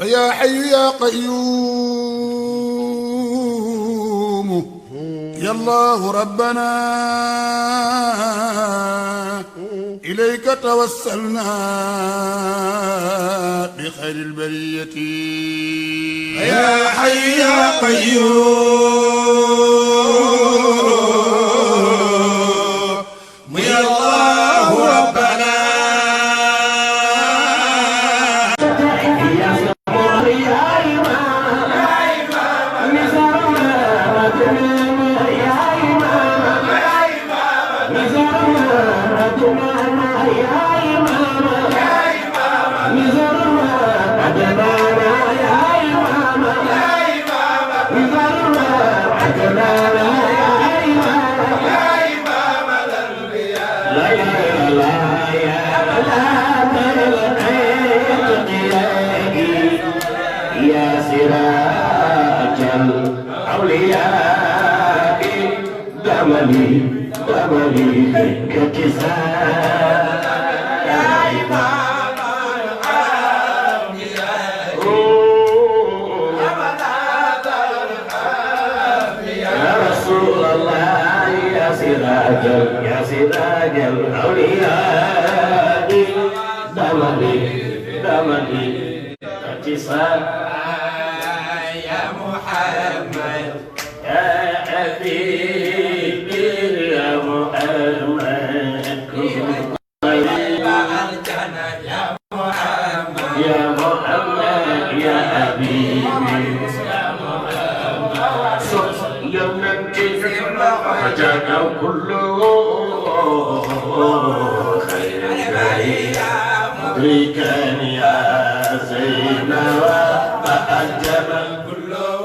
فيا حي يا قيوم يا الله ربنا إليك توسلنا بخير البرية يا حي يا قيوم يا الله ربنا يا سراج الأولياء دمني اتصال يا محمد يا حبيبي يا محمد يا محمد يا محمد يا حبيبي يا محمد فجانا كله خير البرية مدركا يا زينا وأجب كله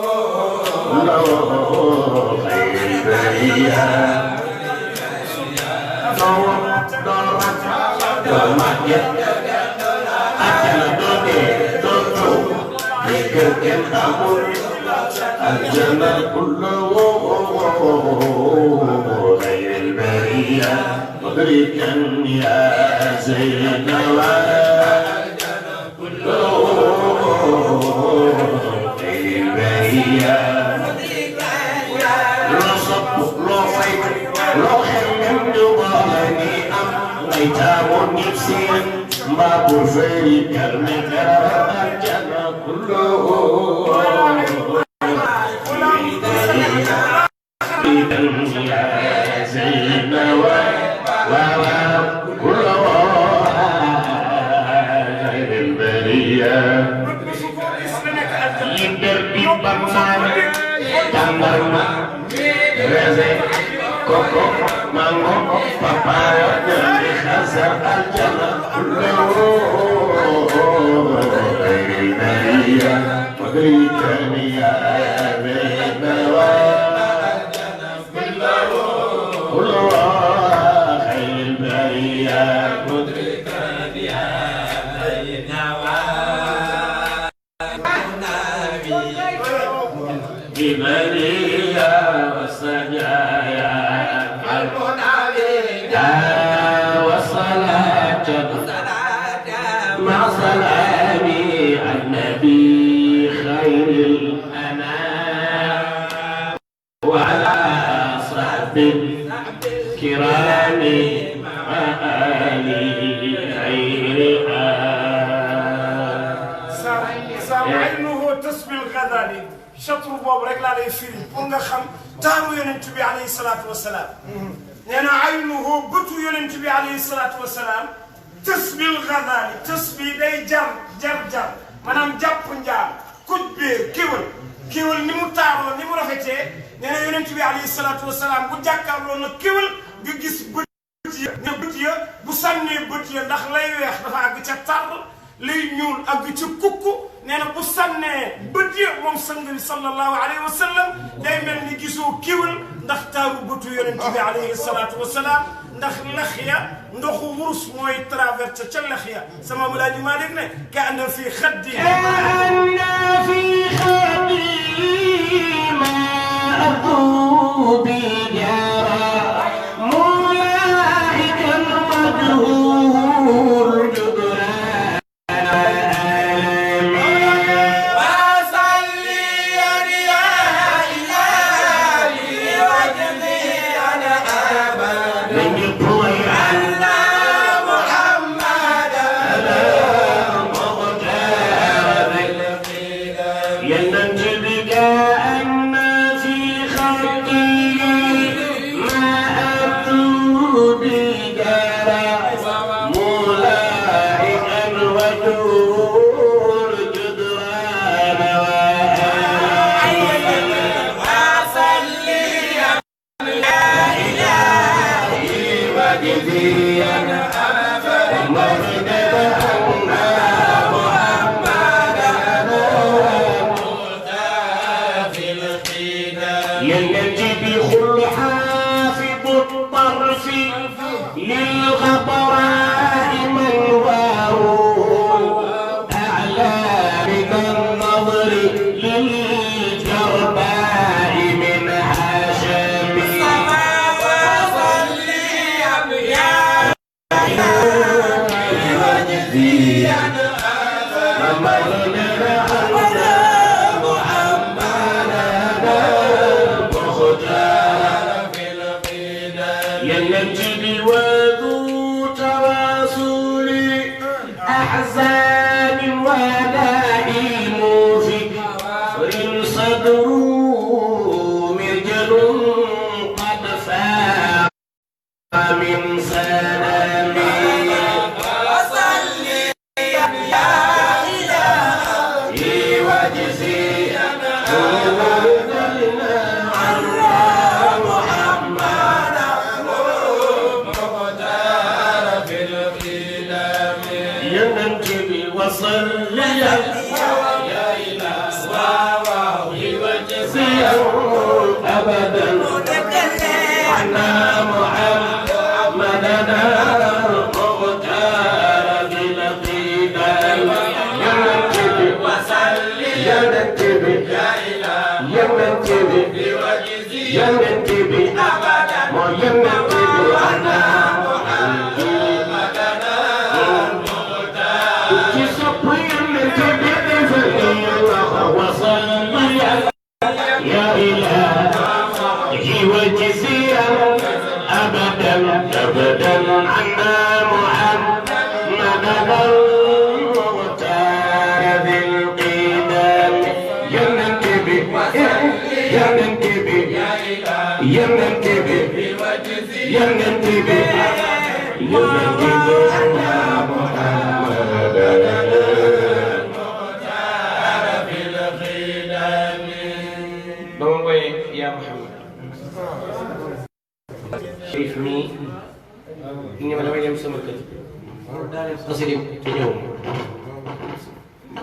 خير البرية الجمال كله غير البرية مدركا يا زين والجمال كله غير البرية مدركا يا لو صب لو فيك لو حلم ضلني أميتام نفسي باب فريق المكر الجمال كله يا زين وكل غير البرية يقدر بيبان تمرنا رزق كوكو مانغو بابايا خزر الجنة كله غير البرية مدركا يا زين كل خير البرية مدركا يا سيدنا ببرية والسجايا والصلاة مع سلامي النبي خير الأنام وعلى صحبه كرامي آلي خيرها عينه تسبي الغزالي شطر بوب رك لا لay firi pour nga xam taaru yonent bi alayhi salaatu wasalaam nee na aynuhu bëtu yonent bi alayhi salaatu wasalaam tësbi الغزالي tësbi day jar maanaam jàpp njaam kuj bee kéwal ni mu taaroo ni mu rafetee nee na yonent bi alayhi salaatu wasalaam bu jàkkaarloo na kéwal nga gis bët ya bu sànnee bët ya ndax lay weex dafa àgg ca tar lay ñuul àgg ca kukku nee na bu sànnee bët ya moom sang bi sallallahu alayhi wa sallam day mel ni gisoo kéwal ndax taaru bëtu yonent bi alayhi salaatu wasalaam ndax lex ya ndoxu wurus mooy traversé ca lex ya sama Alaaji Maalik ne ka anna fi xaddi ما أطوب جرى ملائك المجهول جدران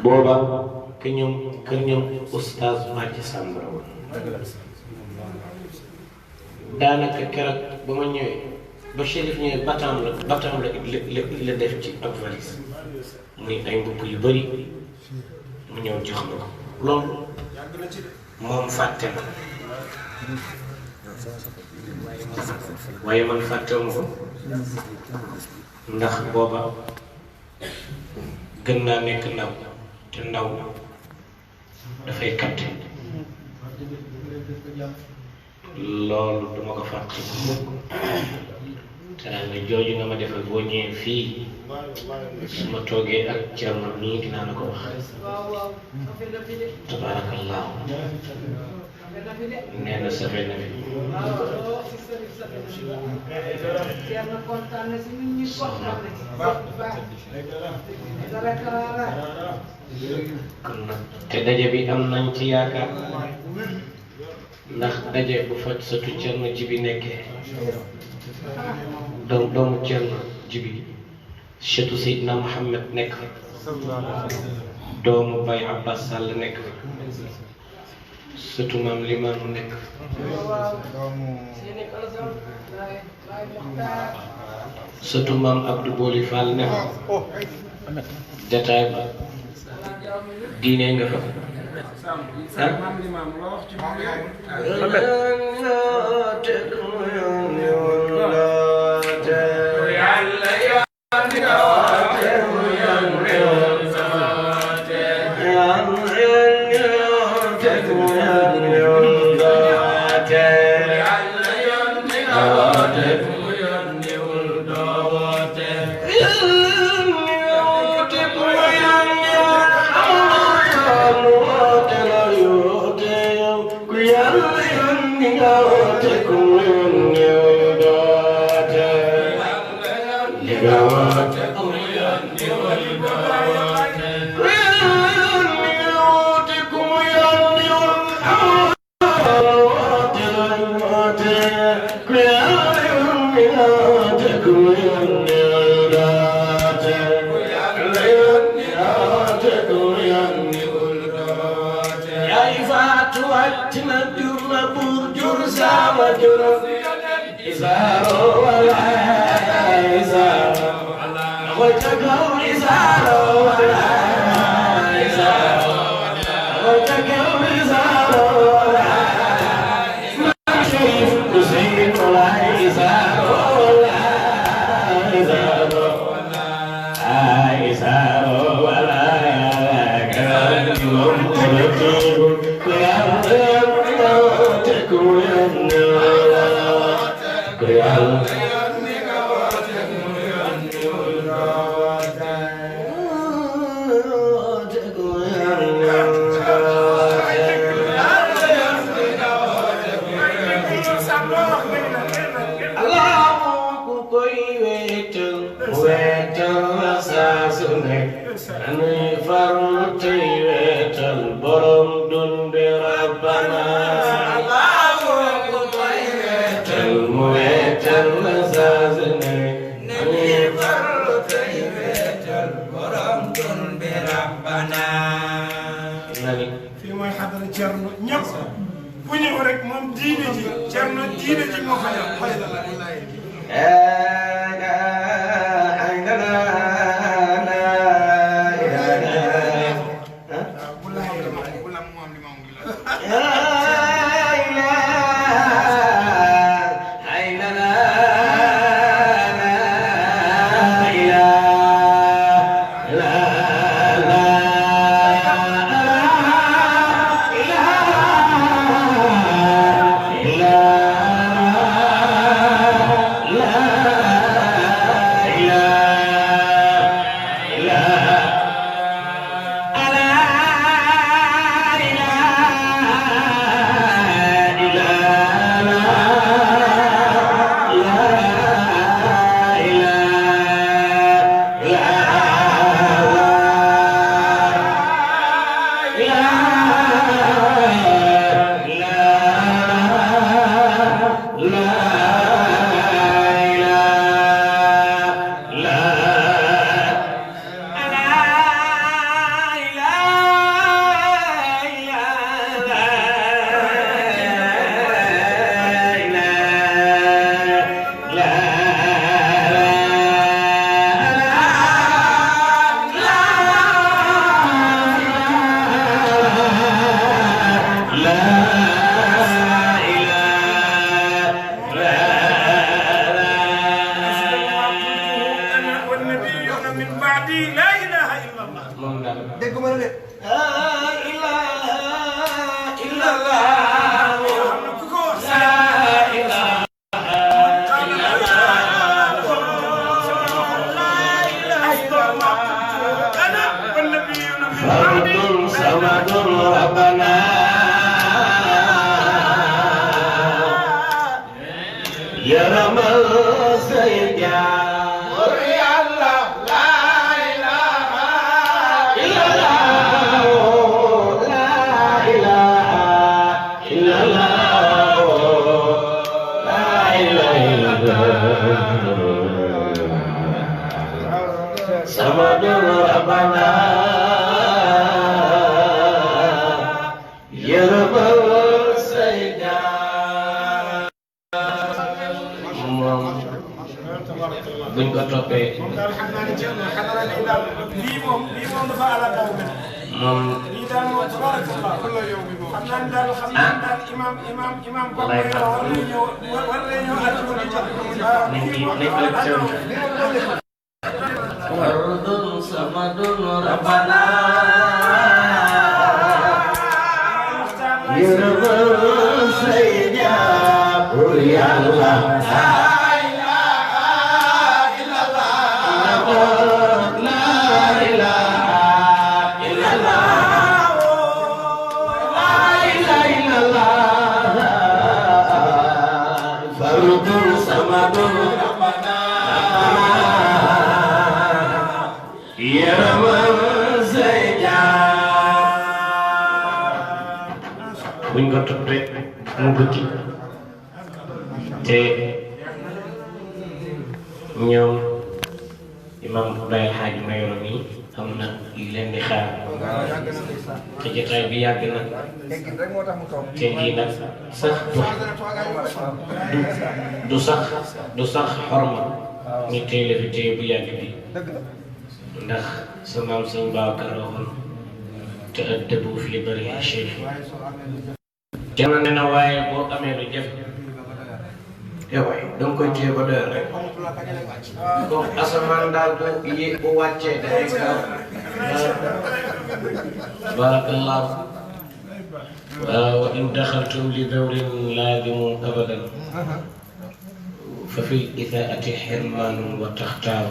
booba kër ñoom oustaz Madji Samb daanaka keroog ba ma ñëwee ba Chérif ñëwee batam la def ci ab valise muy ay mbubb yu bëri mu ñëw jox ma ko loolu moom fàtte na waaye man fàttewuma ko ndax booba gën naa nekk ndaw te ndaw dafay capté loolu duma ko fàtte te nga jooju nga ma defal boo ñëwee fii su ma toogee ak Thierno nii dinaa la ko wax tabarakallahu nee na safee na fi kon nag te daje bi am nañ ci yaakaar ndax daje bu fa sëtu Thierno Djiby nekkee doomu Thierno Djiby sëtu Seydina Mohamed nekk fa doomu Baye Abbas Sall nekk fa sëtu maam Limaamu nekk fa sëtu maam Abdou Boli Fall nekk fa jataay ba diine nga fa fii mooy xadara Cerno ñëpp bu ñëw rek moom diine ji Cerno diine ji moo fa ñëw buñ ko toppee moom daal xam naa ne Cerno xadara lii daal lii moom dafa ala daw me moom lii daal moom tabarakallah xam naa ne daal imam ko may war lay ñëw àjjuma di jot fardun samadun rabbana yërëmal say jaabur yàlla buñ ko toppee mu guddi te ñoom imam Abdoulaye Hadj Mayoro mi am na yu leen di xaar te jotaay bi yàgg na te lii nag sax du sax xorma ñu téye fi téye bu yàgg bi ndax sa maam sëñ Babacar waxoon te ëddëbu fi li bëri cheikh jamono ne na waaye boo amee lu jëf waay danga koy téye ba doyal rek comme asamaan daal bu wàccee dafay gaaw tabarakallah. وإن دخلتم لدور لازم أبدا ففي الإثاءة حرمان وتختار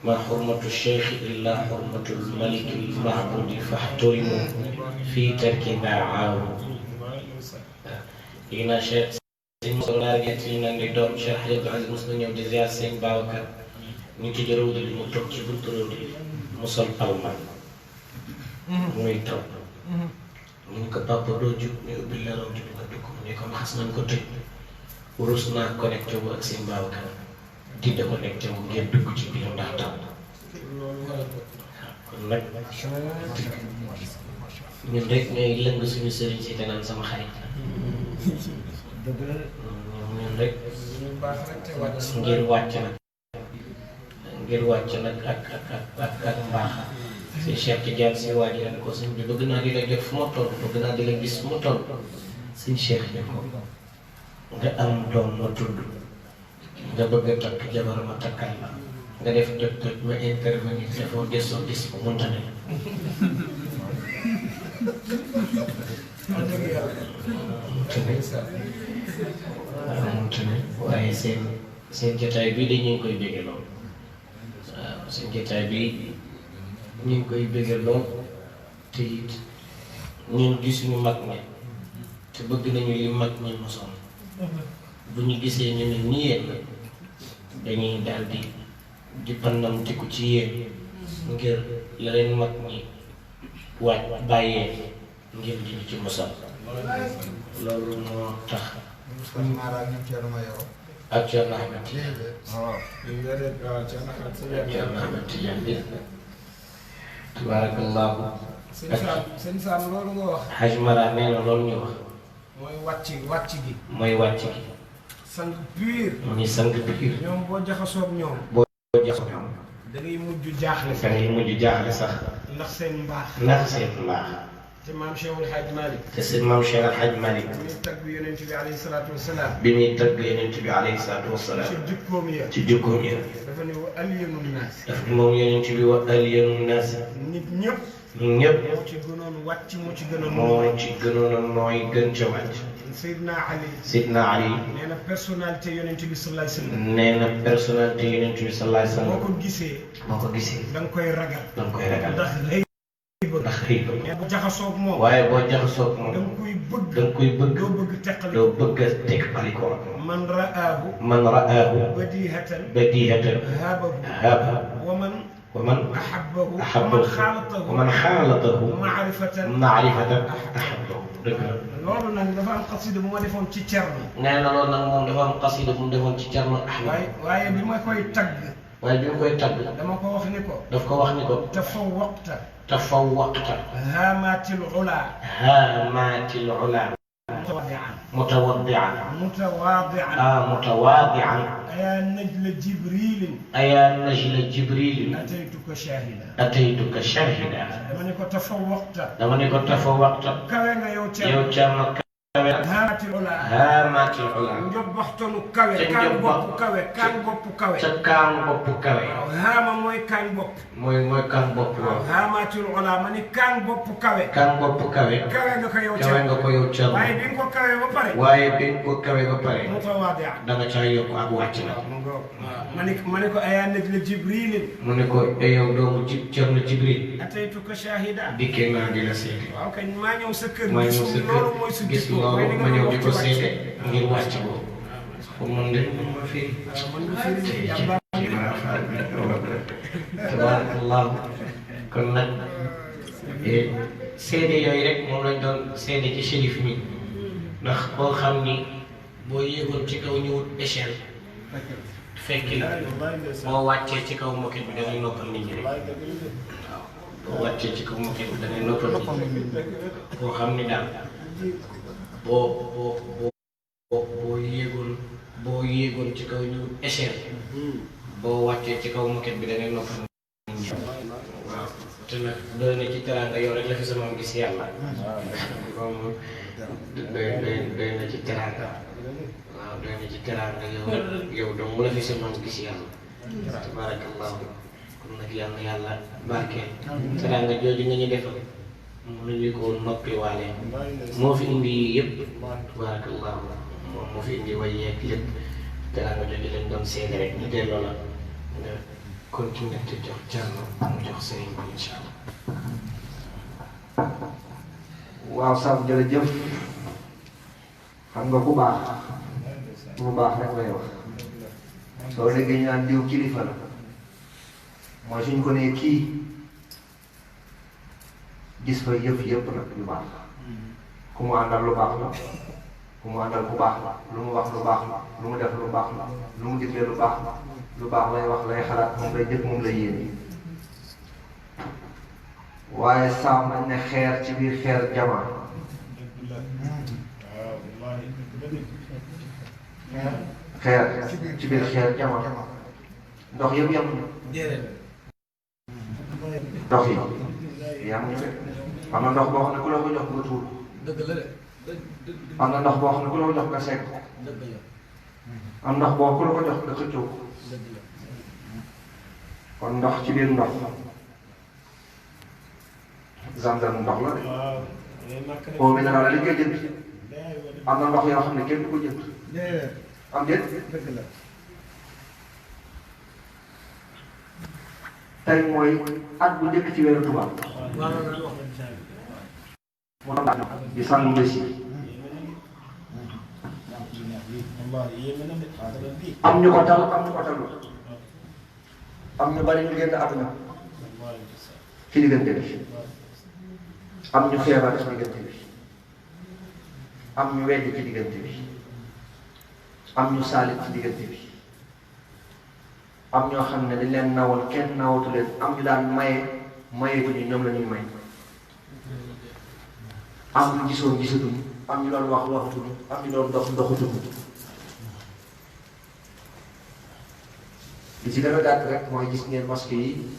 ما حرمة الشيخ إلا حرمة الملك المعبود فاحترموا في ترك ذا عاو. هنا شيخ سولار يتينا ندوم شيخ عبد العزيز مسلم يوم جزيرة سين باوكر نيجي جرود المتوك جبل ترود مصل بالمان مويتو ñu ko papa doo jug ñu ubbi la raw jug nga dugg ne ko xas nañ ko tëj urus naa connecté wu ak seen Babacar di déconnecté wu ngeen dugg ci biir ndax taw kon nag ñun rek ñooy lëng suñu sëriñ si te naan sama xarit ñun rek ngir wàcc nag ak mbaax si Cheikh Tidiane si waajal ko sëñ bi bëgg naa di la jot fu ma toll bëgg naa di la gis fu ma toll sëñ Cheikh ne ko nga am doom ma tudd nga bëgg a takk jabar ma takkal la nga def toj ma intervenir defoo desoo gis ko mënta ne waaye seen jotaay bii de ñu ngi koy béggee lool waaw seen jotaay bii ñu ngi koy bëggal lool te it ñun gisuñu mag ñi te bëgg nañu li mag ñi mosoon bu ñu gisee ñu ne nii yéen dañuy daal di pannamtiku ci yéen ngir la leen mag ñi waaj bàyyee ngir di ñu ci mosal loolu moo tax ak Thierno Ahmed Tidiane tabarakallahu. sëñ Sam loolu nga wax. Haj Mara nee na loolu ñu wax. mooy wàcc gi. mooy wàcc gi. sang pur. mu ngi sang pur. ñoom boo jaxasoog ñoom. da ngay mujj jaaxle. sax. ndax seen mbaax. te maam Cheikh El Hadj Malick. bi muy tagg yonent bi alayhi salaatu wa salaam. ci jikkoom ya. dafa ne wa alyanu naas. dafa ne moom yonent bi wa alyanu naas. nit ñëpp. moo ci gënoon wàcc moo ci gënoon a nooy gën ca wàcc. Seydina Ali. nee na personnalité yonent bi sallallahu alayhi wa sallam. boo ko gisee. da nga koy ragal. ndax xëy na boo jaxasoog moom. waaye boo jaxasoog moom. da nga koy bëgg. doo bëgg a teqalikoo. man ra'aahu. badihatan. haabahu. wa man ahabbahu. wa man xaalatahu. maarifatan ahabbahu. dëgg la. loolu nag dafa am xasida bu ma defoon ci Cerno. nee na loolu nag moom dafa am xasida bu mu defoon ci Cerno Ahmed. waaye bi ma koy tagg. dama ko wax ni ko. daf ko wax ni ko. tafawwaqta. haamatil ula. متواضعا أيا نجل جبريل أتيتك شاهدا لما نكو تفوقت يوم هامات العلا نجبحتنو كاوي كان بوب كاوي هاما موي كان بوب هامات العلا ماني كان بوب كاوي كاوي نكو يو تشام waaye bi nga ko kawee ba pare da nga caa yokk ak wàcc na ma ne ko ayaa najla Jibril mu ne ko yow doomu Cerno Jibril ataytuka shahida dikkee naa di la seede waaw kañ maa ñëw sa kër gis loolu ma ñëw di ko seede ngir wàcc ko pour man de ma fii tabarakallah kon nag seede yooyu rek moom lañ doon seede ci shérif mi ndax boo xam ni boo yéegoon ci kaw ñëwut échelle fekki la boo wàccee ci kaw moquette bi dangay noppal nit ñi rek waaw boo wàccee ci kaw moquette bi dangay noppal nit ñi boo xam ni daal boo yéegoon ci kaw ñëwut échelle boo wàccee ci kaw moquette bi dangay noppal nit ñi waaw te nag doy na ci teraanga yow rek la fi sama gis yàlla doy na ci teraanga waaw doy na ci teraanga yow dong mu la fi sama gis yàlla tabarakallahu kon nag yàlla barkeel teraanga jooju nga ñu defal mënuñu ko noppi waale moo fi indi yëpp tabarakallahu moo fi indi way yeeg lépp teraanga jooju lañ doon seede rek ñu delloo la nga continuer te jox Thierno mu jox sëriñ bi incha allah. waaw Sam jërëjëf xam nga ku baax lu baax rek lay wax soo déggee ñu naan diw kilifa la mooy suñ ko nee kii gis fa yëpp nag yu baax ku mu àndal lu baax la ku mu àndal ku baax la lu mu wax lu baax la lu mu def lu baax la lu mu digle lu baax la lu baax lay wax lay xalaat moom lay jëf moom lay yéene waaye Sam nañ ne xeer ci biir xeer jamaa xeer ci biir xeer jamaa ndox yëpp yemuñu ndox yi yemuñu de am na ndox boo xam ne ku la ko jox nga tuur am na ndox boo xam ne ku la ko jox nga sekk am ndox boo ku la ko jox nga xëccoo kon ndox ci biir ndox Zamzam ndox la de eau minérale li koy jënd am na ndox yoo xam ne kenn du ko jënd am déet tey mooy at bu njëkk ci weeru tubaab mu tax di sànni mbés yi am ñu ko tal am ñu ko talul am ñu bari ñu génn àdduna ci diggante bi am ñu feebar ci diggante bi am ñu wedd ci diggante bi am ñu saalit ci diggante bi am ñoo xam ne dañ leen nawoon kenn nawatu leen am ñu daan maye bu ñu ñoom la ñuy may am ñu gisoon gisatuñu am ñu doon wax waxatuñu am ñu doon dox doxatuñu li ci gën a gàtt rek mooy gis ngeen masque yi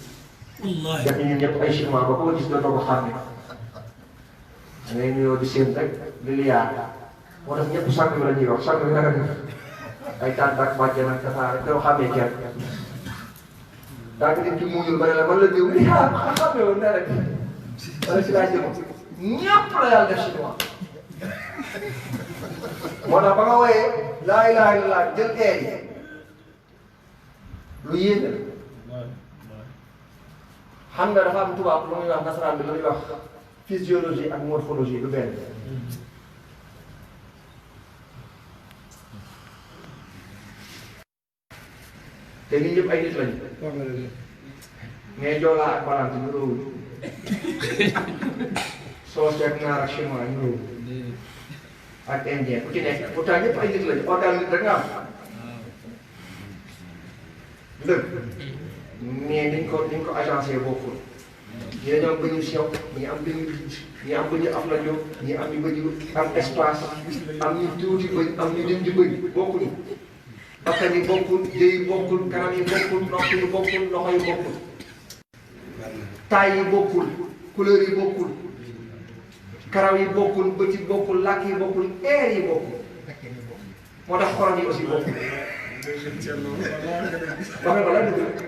def ñun ñëpp ay chinois ba ko gis dootoo ko xàmme da ngay nuyoo di seen rek di liyaar moo tax ñëpp sànq bi la ñuy wax sànq bi naka def ay tànn ak bàjjen ak dafa rek doo xàmmee kenn daa ngi nit ki muñul ba ne la man la diw li xàmmee woon ne rek wala si laaj moom ñëpp la yàlla def chinois moo tax ba nga wooyee laa ilaaha illallaah jël eey lu yéene xam nga dafa am tubaab lu muy wax nasaraan bi lu muy wax physiologie ak morphologie du benn te ñun ñëpp ay nit lañu mais joolaa ak balante ñu róowul soos ak naar ak chinois ñu róowul ak indien ku ci nekk pourtant ñëpp ay nit lañu organe nit rek nga am dëgg mais niñ ko agencé bokkul ñi dañoo am bëñu sew ñi am bëñu ñi am bëñu am la ñëw ñi am ñu bëñu am espace am ñu tuuti bëñ am ñu dem di bëñ bokkuñu bakkan yi bokkul jëy yi bokkul kanam yi bokkul nopp yi bokkul loxo yi bokkul taille yi bokkul couleur yi bokkul karaw yi bokkul bët yi bokkul làkk yi bokkul air yi bokkul moo tax xorom yi aussi bokkul ba nga la dëgg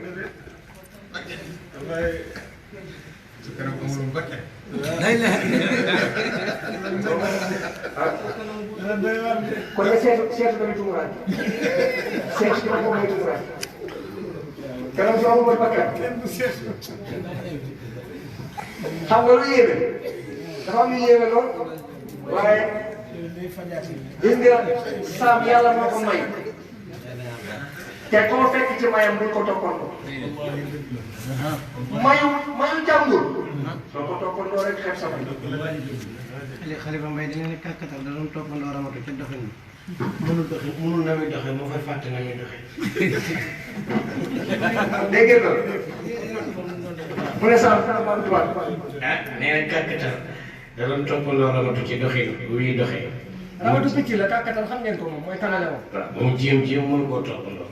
kon nga seetu tamit tumuraan seetu ci boppam mooy tumuraan kanam soo mooy bakkan xam nga lu yéeme dafa am lu yéeme lool waaye gis nga saam yàlla moo ko may te koo fekk ci mayam buñ ko toppandoo mayu jàmbur soo ko toppandoo rek xeeb sa may Xalifa Mbaye dina ne kàkkatal da doon toppandoo ramatu ci doxin bi mënul na muy doxee moo fay fàtte na muy doxee dégg nga mu ne sax man tubaab nee na kàkkatal da doon toppandoo ramatu ci doxin bu muy doxee ramatu picc la kàkkatal xam ngeen ko moom mooy tanale moom waaw moom jéem mënu koo toppandoo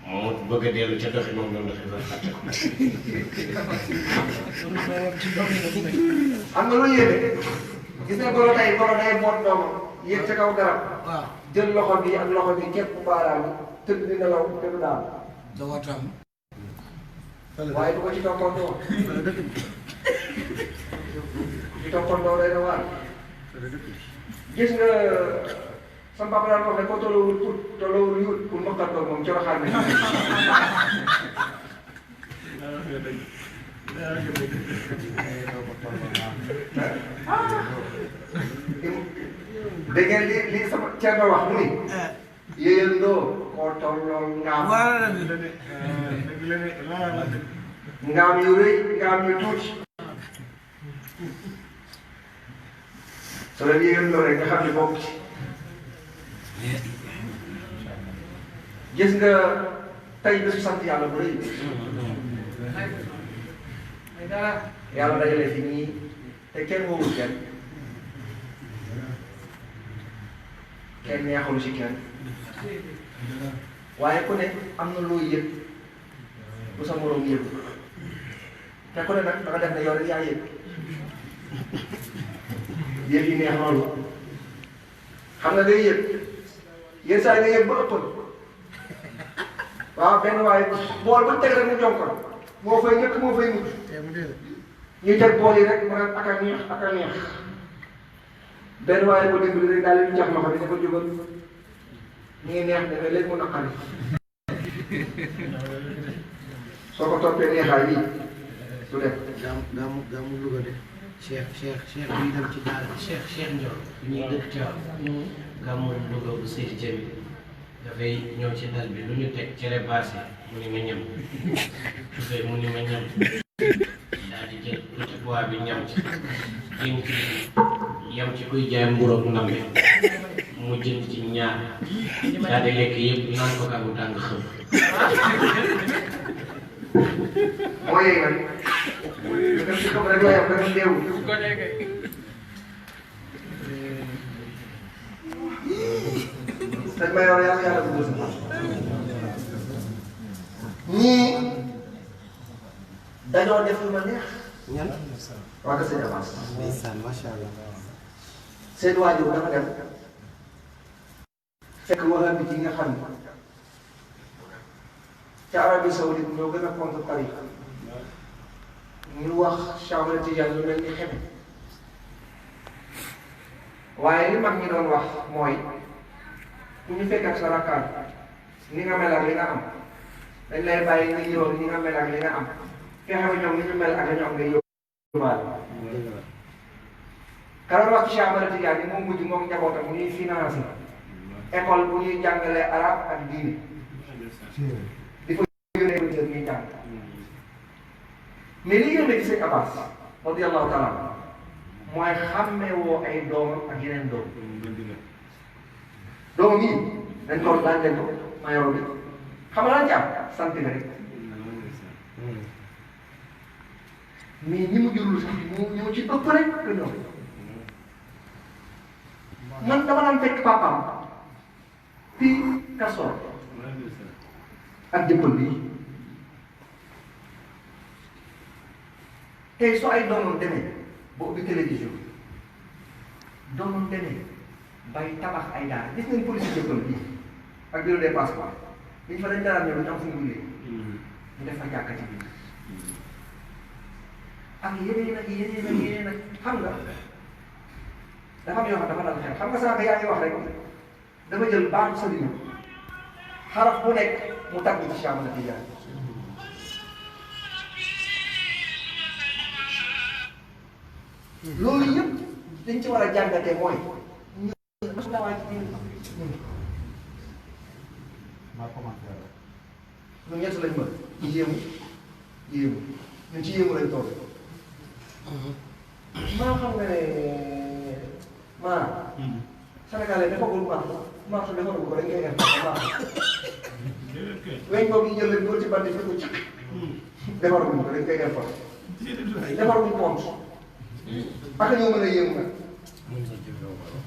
moom bëgg a dellu ca doxi moom doon doxi ba fàtte ko am nga lu yéeme gis nga golo day boot doomam yéeg ca kaw garab jël loxo bi ak loxo bi képp baaraam yi tëdd di nelaw te du daal waaye du ko ci toppandoo ci toppandoo day na waar gis nga sama papa daan wax ne ko tolloowul yut pour mbokkandoo moom coro xaar na dégg ngeen li sama Thierno wax mu ni yéyandoo koo tolloo ngaam ngaam yu rëy ngaam yu tuuti soo leen yéyandoo rek nga xam ne bokk ci gis nga tey bésu sant yàlla bu rëy yàlla dajale fi ñii te kenn woowul kenn neexul ci kenn waaye ku ne am na loo yëg bu sa moroom yëg te ku ne nag da nga def ne yow rek yaa yëg yëg yi neex loolu xam nga day yëg yenn saa yi nga yëg ba ëppal waaw benn waaye bool ba teg rek mu jonkon moo fay njëkk moo fay mujj ñu teg bool yi rek mu naan ak a neex ak a neex benn waaye ko dimbali rek daal di jax loxo bi dafa jógal ñu ngi neex ne léegi mu naqari soo ko toppee neexaay bi du def. gàmmu Louga de Cheikh bi dem ci daara Cheikh Ndiol bi ñuy dëkk Thiaw gàmmu Louga bu Seydi Djamil dafay ñëw ci dal bi lu ñu teg cere baase mu ni ma ñam tufe mu ni ma ñam daal di jël tuuti bois bi ñam ci génn ci yam ci kuy jaay mburoog ndambe mu jënd ci ñaar daal di lekk yëpp naan ko kàggu tàng xëm mooy yéen nag dem ci kaw rek la yam rek ndeewu dañ may wax yàlla bu gis ñii dañoo def lu ma neex ñan waa ka sëñ Abbas ndeysaan macha allah seen waajur dafa dem fekk wahabi yi nga xam ne ca Arabie Saoudite ñoo gën a contre tariqa ñu wax Cheikh Ahmed Tidiane lu mel ni xeme waaye li mag ñi doon wax mooy ku ñu fekk ak sa rakkaan ni nga mel ak li nga am dañ lay bàyyi nga ñëw ni nga mel ak li nga am fexe ba ñoom ni ñu mel ak dañu am nga yóbbaale. Kala wax ci Cheikh Ahmed Tidiane moom mujj moom njabootam mu ñuy financé école bu ñuy jàngalee arab ak diine di fa yónnee ba ñuy jàng mais li yónnee ci sëñ Abbas radiyallahu taala mooy xàmmee woo ay doomam ak yeneen doom doomam yi dañ ko daan leen ko mayoro bi xam nga lan ci am sant nga rek mais ñi mu jurul sax ñoo ci ëpp rek que ñoom man dama daan fekk papaam fii Kastoor ak jëppal bii tey soo ay doomam demee ba ubbi télévision doomam demee bay tabax ay daara gis ngeen police jëppal bii ak bureau des passeports liñ fa dañ daraan ñëw ñu am fu ñu jullee ñu def fa jàkka ci biir ak yeneen ak yeneen ak yeneen ak xam nga dafa am yoo xam dafa dal xel xam nga sànq yaa ngi wax rek dafa jël baatu sëriñ xaraf bu nekk mu tàgg ci Cheikh Ahmed Tidiane loolu yëpp dañ ci war a jàngatee mooy ñu maslawaa ci diine ñun ñett lañ mën yéemu ñun ci yéemu lañ toll maa xam nga ne maa Sénégalais defagul marché defarul ko dañ koy def weñ boobu ñu jël leen dóor ci bandi fi ko ci defaruñ ko dañ koy def defaruñ pont ak ñoo mën a yéemu nag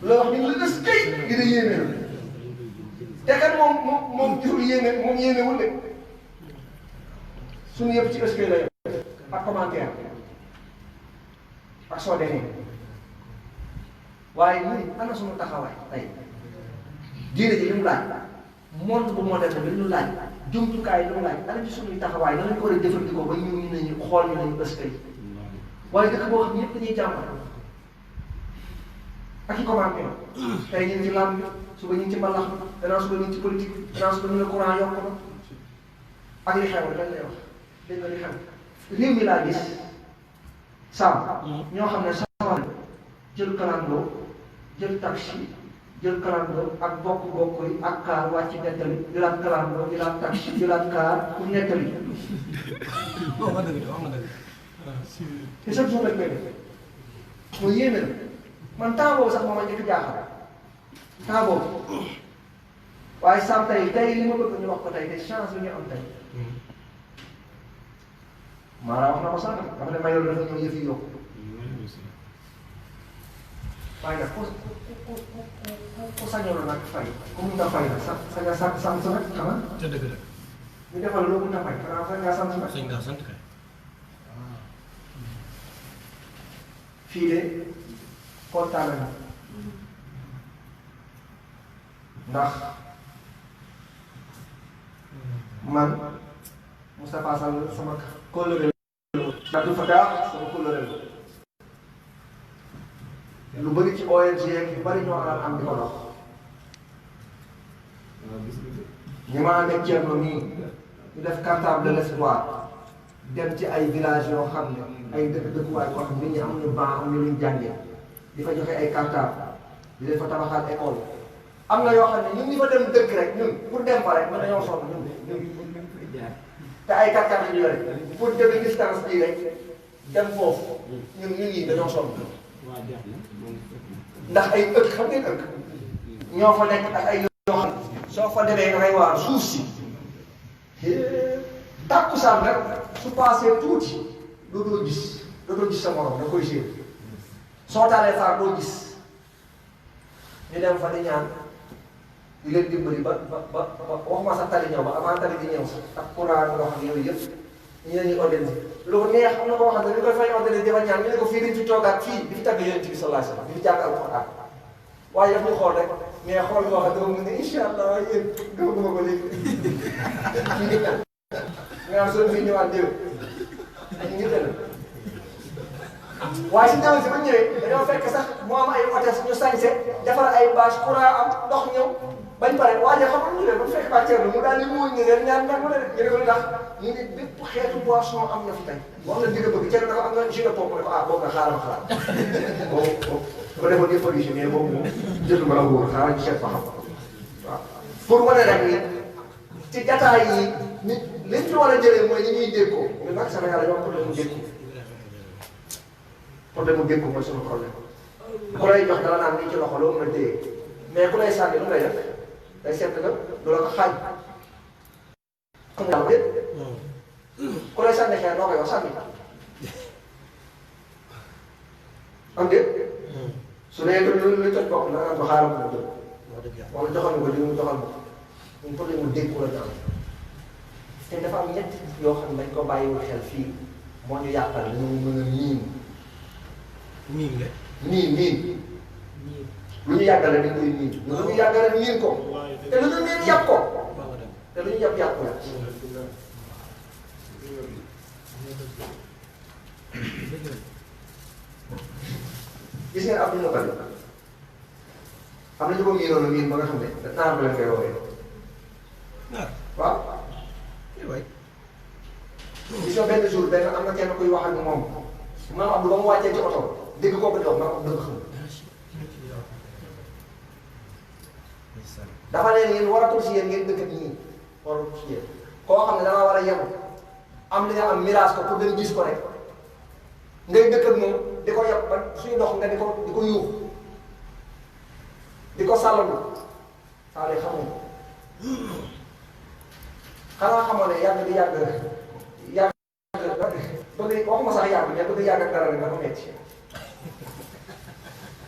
loo wax ñu la des tey dina yéeme na te kat moom gisul yéeme moom yéemewul de suñu yëpp ci ëskay la ak commentaire ak soo defee waaye ñun ana suñu taxawaay tey diine ji li mu laaj monde bu moderne bi li ñu laaj jumtukaay lu mu laaj ana ci suñuy taxawaay nan lañ ko war a jëfandikoo ba ñu ñu nañu xool ñu nañu ës kay waaye dëkk boo xam ne ñëpp dañuy jàmbat ak i commentaire tey ñu ngi ci làmb suba ñu ngi ci mbalax gannaaw suba ñu ngi ci politique gannaaw suba ñu ne courant yokk na ak li xew lan lay wax dégg nga li xew réew mi laa gis sàmm ñoo xam ne sawar jël kalandoo jël taxi jël kalandoo ak bokk yi ak kaar wàcc nettali jëlaat kalandoo jëlaat taxi jëlaat kaar pour nettali te chaque jour lañ koy def mooy yéeme na man temps boobu sax moom a njëkk jaaxal temps boobu waaye sàmm tey li ma bëgg ñu wax ko tey te chance bi ñu am tey maanaam wax na ko sànq dafa ne mayoon dafa ñëw yëf yi yokku waaye nag ku sañoon nag fay ku mun nga fay nag sañ nga sant nag xanaa. te dëgg la. ñu defal loo mun nga fay xanaa sañ ngaa sant nag. sañ ngaa sant kay. fii de kontaan na ndax man Moustapha Sall sama kóllëre Abdou Fatah sama kóllëre lu bëri ci ONG yu bëri ñoo am di ko dox ñi ma ànd ak Thierno nii ñu def cartable de l'espoir dem ci ay village yoo xam ne ay dëkkuwaay yoo xam ne nit ñi amuñu ban amuñu luñ jàngee di fa joxe ay cartable di leen fa tabaxal école am na yoo xam ne ñun ñi fa dem dëkk rek ñun pour dem fa rek mën nañoo sonn ñun te ay cartable yu yore pour dem distance bii rek dem foofu ñun ñii dañoo sonn ndax ay ëkk xam ngeen ëkk ñoo fa nekk ak ay yoo xam soo fa demee nga koy waar suuf si tàkkusaan rek su paasee tuuti dootoo gis sa morom da koy séer soo taalee faar doo gis ñu dem fa di ñaan di leen dimbali ba waxuma sax tali ñëw ba avant tali di ñëw sax ak courant ndox ak yooyu yëpp ñu ne ñuy organiser lu ko neex am na koo xam ne ñu koy fay organiser dafa ñaan ñu ne ko fii dañ fi toogaat fii di fi tàgg Yonent bi sallallahu alayhi wasallam di fi jàng alxuraan waaye daf ñu xool rek mais xool boo xam ne dafa mu ne incha allah yéen gëmaguma ko léegi nga am soo fi ñëwaat déw ak ñu tëdd waaye si déwén si ba ñëwee dañoo fekk sax moo am ay hôtesse ñu sañse defar ay bâche courant am ndox ñëw bañ pare waaye xam nga ñu leen ba fekk ba Thierno mu daal di muuñ ne leen ñaan ñaan mu ne ñu ne ko li tax ñu ne bépp xeetu boisson am na fi tey wax na digg bëgg Thierno dafa am na jus de pomme ne ko ah boobu nga xaaral xalaat boobu bu defoon des produits mais boobu moom jënduma la wóor xaaral ñu seet ba xam waaw pour wane rek ni ci jataay yi nit liñ ci war a jëlee mooy ni ñuy déggoo ñun nag Sénégal dañoo am problème mu déggoo problème mu déggoo mooy suñu problème ku lay jox dala naan nii ci loxo loo mën a téye mais ku lay sànni lu lay def day seet nga du la ko xaaj comme yàlla déet ku lay sànni xeer noo koy wax sànni am déet su dee lu jot bokk na naan ko xaaral ko jot wala joxal ko li mu joxal ko ñun problème mu déggoo la ñu am te dafa am ñett yoo xam ne dañ ko bàyyiwul xel fii moo ñu yàqal dañoo mën a miin. miin la. miin lu ñu yàggale dañ koy miin. lu ñu yàggale miin ko. te lu ñu miin yàpp ko. te lu ñu yàpp yàpp ko. gis ngeen Abdou Moutalib am na ñu ko miinoon a miin ba nga xam ne naar ba leen koy woowee. waaw. gis nga benn jour benn am na kenn kuy wax ak moom maam Abdou ba mu wàccee ci oto dégg ko ba dox maam Abdou dafa xam dafa leen yéen waratul si yéen ngeen dëkk ak ñii waratul si yéen koo xam ne da nga war a yem am li nga am mirage ko pour dem gis ko rek ngay dëkk ak moom di ko yeb ba suy dox nga di ko yuux di ko sàllalu saa lee xamoo xanaa xamoo ne yàgg di yàgg bëgg waxuma sax yàgg mais bëgg yàgg ak dara rek dafa metti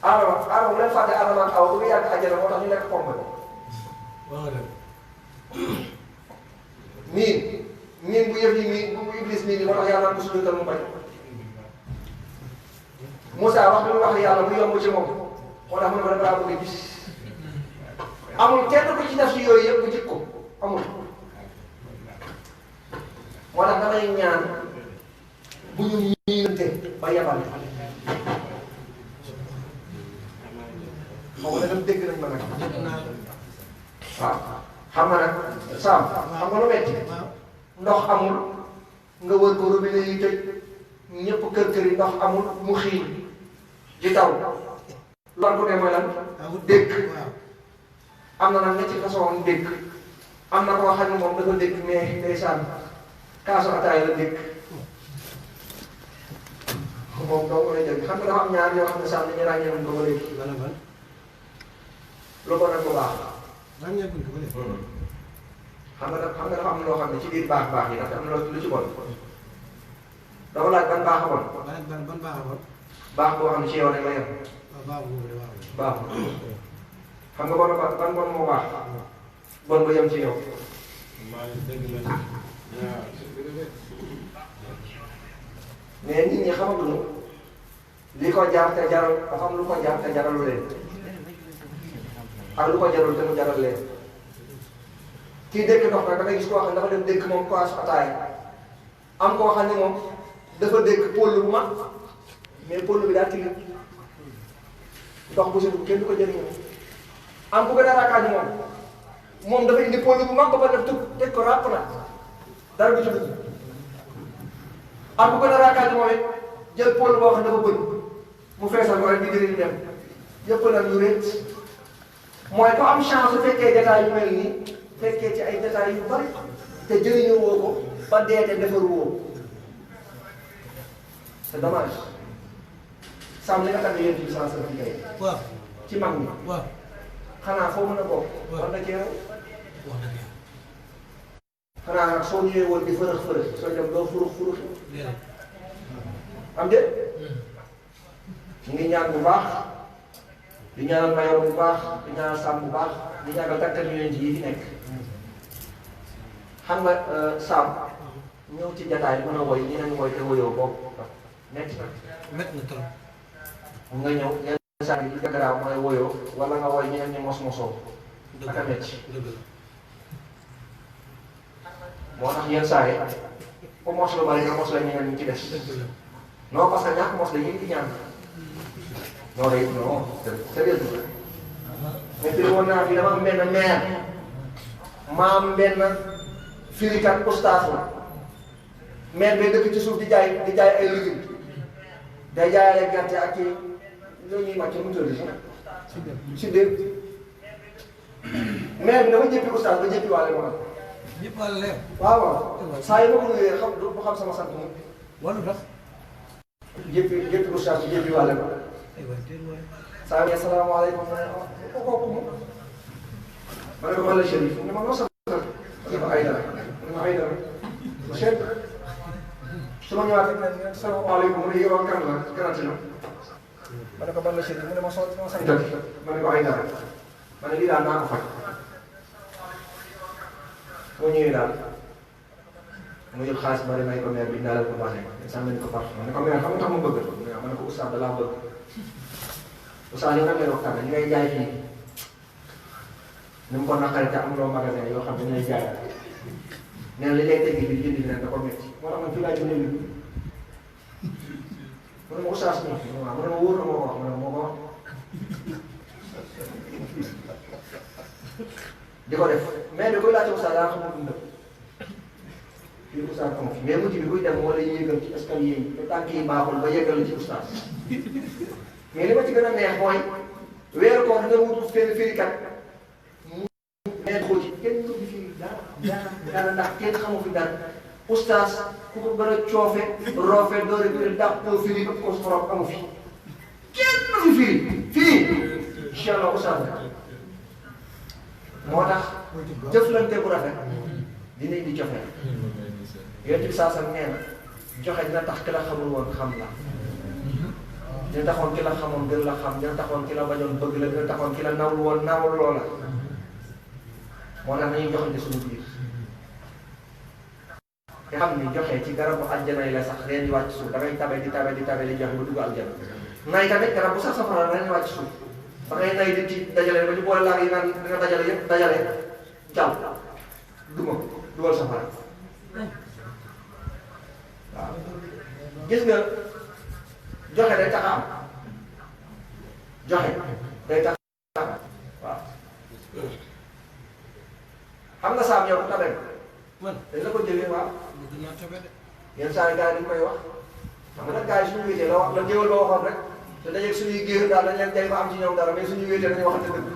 Adama bu leen fàtte Adama ak Awa bëgg yàgg àjjana moo tax ñu nekk pompe miin bu yëf yi miin bu iblis miin moo tax yàlla ko sujudal mu bañ Moussa wax bi mu wax yàlla bu yomb ci moom moo tax mu ne ko dafa bëgg gis amul kenn ku ci def si yooyu yëpp bu jikko amul moo tax damay ñaan bu ñu miinante ba yabal xaw ma ne dem dégg nañ ma nag waaw xam nga nag Sam xam nga lu metti ndox amul nga wër ko robinet yi tëj ñëpp kër yi ndox amul mu xiin di taw loolu bu dee mooy lan dégg am na nag ñetti façon dégg am na koo xam ne moom dafa dégg mais ndeysaan kaasu ataay la dégg moom doo koy dégg xam nga dafa am ñaar yoo xam ne sax dañuy ràññee nañ ko ba léegi lu bon ak lu baax xam nga dafa am loo xam ne ci biir baax yi ndax am na lu ci bon dafa laaj ban baax a bon baax boo xam ne ci yow rek la yem baax xam nga ban bon moo baax bon ba yem ci yow mais nit ñi xamaguñu li ko jaar te jaral dafa am lu ko jaar te jaralu leen ak lu ko jarul te mu jaral leen kii dëkk ndox nag da ngay gis koo xam ne dafa dem dëkk moom kaas ataay am koo xam ne moom dafa dëkk pôle bu mag mais pôle bi daa tilim ndox bu sedd kenn du ko jëriñoo am ku gën a raakaani moom dafa indi pôle bu mag ba pare def teg ko ràpp na dara du ci dugg am ku gën a raakaani moom it jël pôle boo xam ne dafa bëri mu feesal ko rek di jëriñ dem yëpp nag ñu réet mooy ko am chance su fekkee détails yu mel nii fekkee ci ay détails yu bari te jëriñoo woo ko ba dee te defaru woo c'est dommage Sam li nga xam ne yéen ci sens bi tey waaw ci mag ñi waaw xanaa foo mën a bokk war na cee wax dëgg yàlla xanaa nag soo ñëwee woon di fërëx soo dem doo furux déedéet am de ñu ngi ñaan bu baax di ñaanal mayor bu baax di ñaanal Sam bu baax di ñaanal takkat yi fi nekk xam nga Sam ñëw ci jataay mën a woy ñeneen woy te woyoo boobu metti na métti na trop nga ñëw yenn saa yi li ko garaaw mooy woyoo wala nga woy ñeneen ñi mos-mosoo ak a metti moo tax yenn saa yi ku mos lu bari nga mos la ñeneen ñi ci des non parce que ñàkk mos la yéen di ñaan non day non sérieux mais fii woon naa fi dama am benn maire ma am benn firikat ustaas la maire bi dëkk ci suuf di jaay ay légumes day jaayale gerte ak kii loolu ñuy màcc mu tëdd si dégg maire bi dama jëppi ustaas ba jëppi waale ma ñëpp wàll leer waaw saa yi ma ko nuyee xam du xam sama sant moom wàllu tax jëppi ustaas bi jëppi waale ma saa yi asalaamaaleykum ko kooku moom ma ne ko man la Chérif ne ma noo sant ne ko Aïdara ne ma Aïdara Chérif su ma ñëwaatee ne asalaamaaleykum mu ne yow kan la kanati na ma ne ko man la Chérif mu ne ma sant ma ne ko Aïdara ma ne lii daal naa ko faj moo ñëwee daal mu jël xaalis bari may ko maire bi daal ko baaxee sànni ko parfum ma ne ko maire xam nga tax ma bëgg ma ne ko oustaz da laa bëgg oustaz yow nag lay waxtaan ñu ngay jaay fii ni mu ko naqaree te amuloo magasin yoo xam ne dañuy jaay nee na li lay teggi bi jënd bi nag da ko métti moo tax man fii laa jëndee bi mu ne ma oustaz nii waaw mu ne ma wóor na moo ko wax mu ne ma moo ko wax di ko def mais da koy laajte oustaz daa xamul lu ndëpp fii oustaz amu fi mais mujj bi buy dem moo lay yéegal ci escalier yi te tànk yi baaxul ba yeggal la ci oustaz mais li ma ci gën a neex mooy weeru koor dina wutu fenn firikat mu neex ko ci kenn du fi dara ndax kenn xamu fi dara oustaz ku ko gën a coofe roofe doore bi dàq koo firi ba ko borom amu fi kenn du fi firi fii incha allah oustaz moo tax jëflante bu rafet dina indi joxe yonent bi saa sam nee na joxe dina tax ki la xamul woon xam la dina taxoon ki la xamoon gën la xam dina taxoon ki la bañoon bëgg la dina taxoon ki la nawul woon nawul loola moo tax nañuy joxante suñu biir te xam ni joxe ci garabu aljana yi la sax leen di wàcc suuf da ngay tabe di tabe di tabe di joxe ba dugg aljana nay tamit garab bu sax safara leen di wàcc suuf da ngay nay di ci dajale ba ñu boole laag yi naan di nga dajale yëpp dajale jàll duma dugal safara waaw gis nga joxe day tax a am joxe day tax a am waaw xam nga saam yow tabe man dañ la ko jëlee waaw dinaa tabe de. yenn saa yi gars yi dañ koy wax xam nga nag gars yi suñu wéetee la wax la jéewal ba waxoon rek te dajeeg suñuy géer daal dañ leen jay ba am ci ñoom dara mais suñu wéetee dañuy waxante dëgg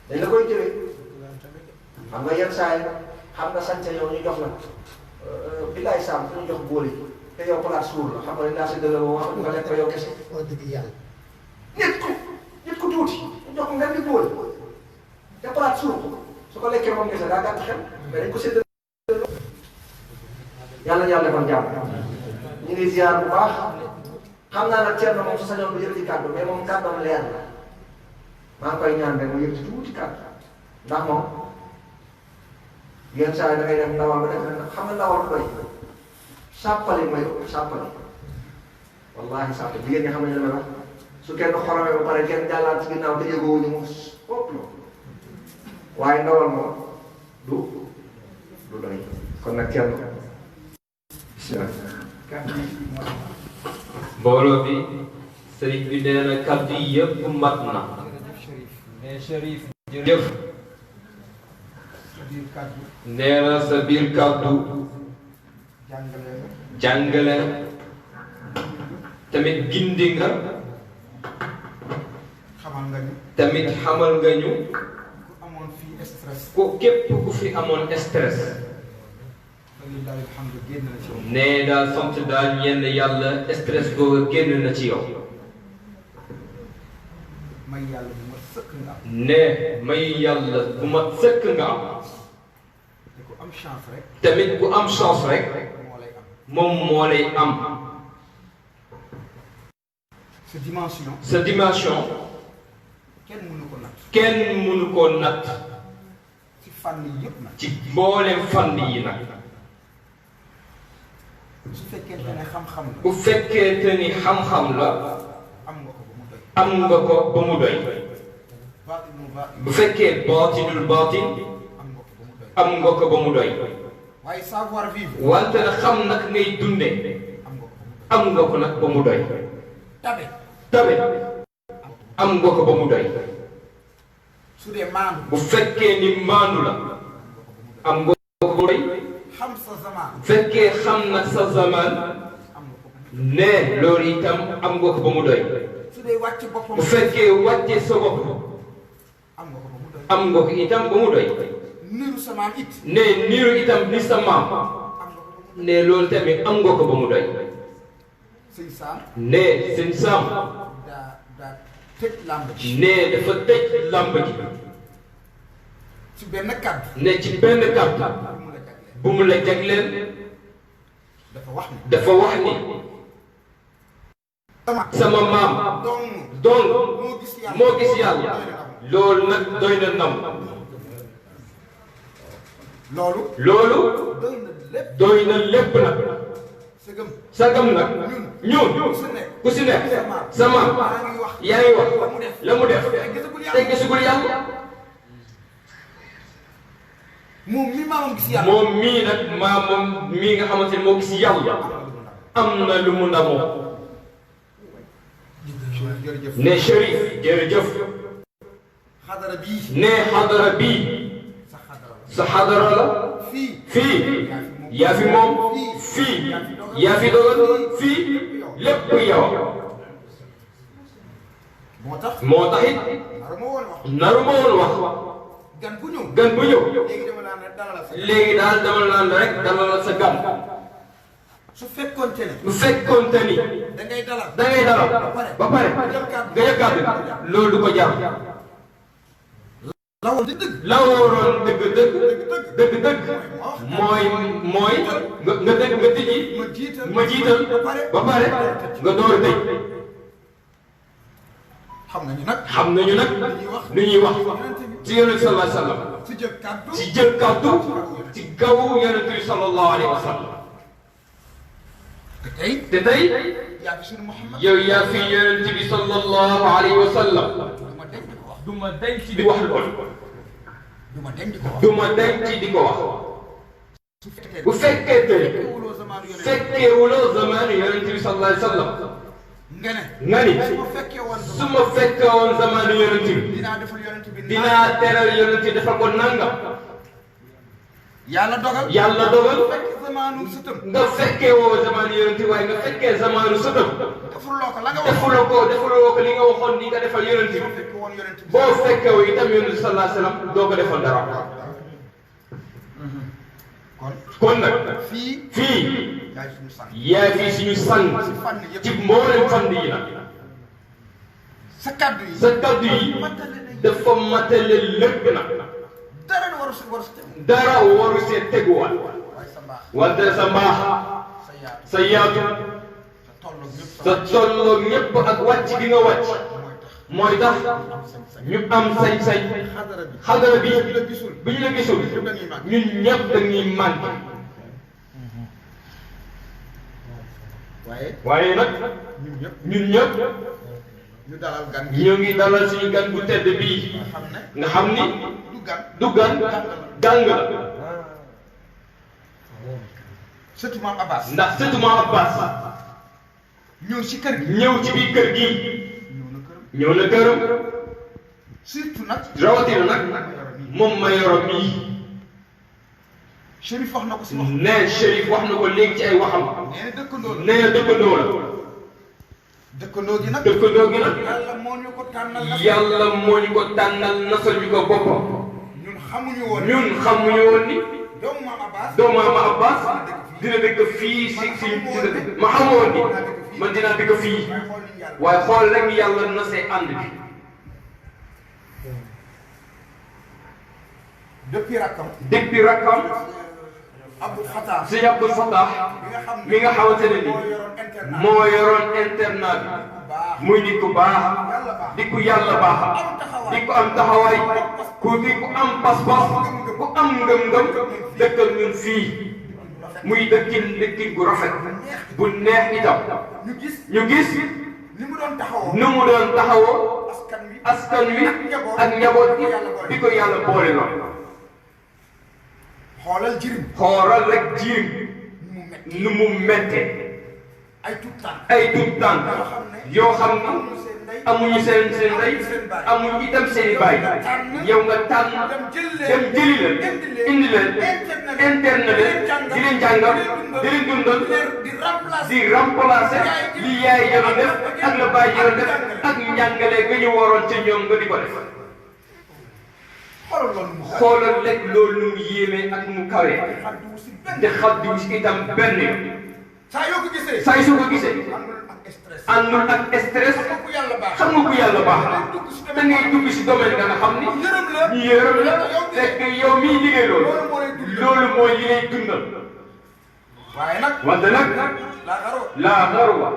dañ la koy jëlee xam nga yenn saa yi xam nga sañse yow ñu jox la bilaay saam fu ñu jox boole te yow palaat suur la xam nga dañ daa si dëgg wax nga lekk ko yow kese wax dëgg yàlla. nit ku tuuti ñu jox ko nga di boole te palaat suur su ko lekkee moom kese daa gàtt xel mais dañ ko séddale yàlla yàlla defal jàmm ñu ngi ziar bu baax xam naa nag Thierno moom su sañoon bu yëkkati kàddu mais moom kàddoom leer la maa ngi koy ñaan rek mu yëkkati tuuti kàddu ndax moom yenn saa yi da ngay def ndawal ba def na xam nga ndawal koy sàppali mooy sàppali wallaahi sàppali jigéen ñi xam nañu li may wax su kenn xoromee ba pare kenn jàllaat ci ginnaaw te yëgoo ñu mu fopp la waaye ndawal moom du doy kon nag kenn mbooloo bi sëriñ bi nee na kàddu yi yëpp mat na. mais Chérif. jëf biir kàddu nee na sa biir kàddu jàngale la. jàngale tamit gindi nga xamal nga ni tamit xamal nga ñu ku amoon fii stress. ko képp ku fi amoon stress. walillahi alhamdu génn na ci yow. nee daal sant daal ñenn yàlla stress googu génn na ci yow. may yàlla bu ma sëkk nga am. ne may yàlla bu ma sëkk nga am. te ku am chance rek. tamit ku am chance rek moo lay am. moom moo lay am. sa dimension. sa dimension kenn mënu ko natt. kenn mënu koo natt ci fànn yi yëpp nag. ci mboolem fànn yi nag. su fekkente ne xam-xam la. bu fekkee ni xam-xam la am nga ko ba mu doy. am nga ko ba mu doy. baatinul baatin. bu fekkee baatinul baatin am nga ko ba mu doy. am nga ko ba mu doy. waaye savoir vivre. wante nag xam nag ngay dunde am nga ko ba mu doy. am nga ko nag ba mu doy. tabe. tabe am nga ko ba mu doy. su dee maandu. bu fekkee ni maandu la am nga ko ba mu doy. xam sa zaman. bu fekkee xam nag sa zaman am nga ko ba mu doy. ne loolu itam am nga ko ba mu doy. su dee wàcc boppam. bu fekkee wàcce sa bopp am nga ko ba mu doy. am nga ko itam ba mu doy. niru sa maam it. ne niiru itam ni sa maam am nga ko ba mu doy. ne loolu tamit am nga ko ba mu doy. sëñ Saam. ne sëñ Saam daa tëj làmb ji. ne dafa tëj làmb ji ci benn kàddu. ne ci benn kàddu mu la jagleel. bu mu la jagleel dafa wax ni. dafa wax ni sama maam donc donc moo gis yàlla loolu nag doy na nam. loolu. loolu doy na lépp. doy na lépp nag. sëgëm. sagam nag ñun ku si nekk sa maam yaa ngi wax la mu def te gisugul yàlla. moom mi maamam gis yàlla. moom mii nag maamam mii nga xamante ne moo gis yàlla am na lu mu ndamoo. jërëjëf. ne Chérif jërëjëf. xadara bii. ne xadara bii sa xadara la. sa xadara la. fii. fii yaa fi moom fii yaa fi dogal fii lépp yow. moo tax. moo tax it naru ma woon wax. naru ma woon wax gan bu ñëw. gan bu ñëw léegi dama naan rek dalal sa. léegi daal dama naan la rek dalal sa gan. su fekkoonte ne. bu fekkoonte ni da ngay dalal. da ngay dalal ba pare nga jël kàddu loolu du ko jar. la woon di dëgg. la waroon dëgg mooy nga dëgg nga tëji ma jiital ba pare nga door a tëj. xam nañu nag. xam nañu nag lu ñuy wax ci yonent bi sallallahu alayhi wa sallam ci jël kàddu. ci jël kàddu ci kaw yonent bi sallallahu alayhi wa sallam. te tey yaa fi suñu Muhammad. yow yaa fi yonent bi sallallahu alayhi wa sallam du ma denc di wax loolu. du ma denc di ko wax. du ma denc di ko wax. bu fekkee fekkeewuloo zamaanu yonent bi sallallahu alayhi wa sallam nga ni su ma fekkee woon zamaanu yonent bi dinaa teral yonent bi dafa ko nangam yàlla dogal fekk zamaanu sëtam nga fekkee woo zamaanu yonent bi waaye nga fekkee zamaanu sëtam defuloo ko li nga waxoon ni nga defal yonent bi boo fekkee woo itam yonent bi sallallahu alayhi wa sallam doo ko defal dara kon nag fii yaa fi suñu sang ci mboolem fànn yi nag sa kaddu yi dafa matale lépp nag dara waru see teguwaat wante sa mbaax sa yaatu sa tolloog ñëpp ak wàcc gi nga wàcc mooy tax ñu am sañ-sañ xadara bi bu ñu la gisul ñun ñëpp dañuy manqué waaye nag ñun ñëpp ñu ngi dalal suñu gan bu tedd bii nga xam ni du gan gàng la sëtu Maam Abbas ndax sëtu Maam Abbas ñëw ci kër gi ñëw ci biir kër gi ñëw na këram surtout nag rawatina nag moom ma yoro bii Chérif wax na ko si wax ne Chérif wax na ko léegi ci ay waxam nee na dëkkandoo la nee na dëkkandoo la dëkkandoo gi nag yàlla moo ñu ko tànnal nasal ñu ko boppam ñun xamuñu woon ni doomu Maam Abbas dina dëkk fii si ma xamoon ni man dinaa dëkk fii waaye xool rek yàlla na see ànd bi depuis rakkam Abdou Fatah sëñ Abdou Fatah mi nga xamante ne ni moo yoroon internat bi muy nit ku baax di ku yàlla baax di ku am taxawaay di ku am pas-pas ku am ngëm-ngëm dëkkal ñun fii muy dëkkin gu rafet bu neex itam ñu gis nu mu doon taxawoo askan wi ak njaboot gi di ko yàlla boole lool xoolal rek jirim nu mu mettee ay tuut tànk yoo xam ni amuñu seen ndey amuñu itam seen i baay yow nga tànn dem jëli leen indi leen interne leen di leen jàngal di leen dundal di remplacer li yaay doon def ak la baay doon def ak njàngale nga ñu waroon ca ñoom nga di ko def. xoolal rek loolu nu mu yéeme ak mu kawe te xaddiwu si itam benn yoon saa yu soo ko gisee àndul ak stress xam nga ku yàlla baax da ngay dugg si domaine nga xam ni ñu yërëm la fekk yow miy liggéey loolu mooy li ngay dundal wante nag laa xarwa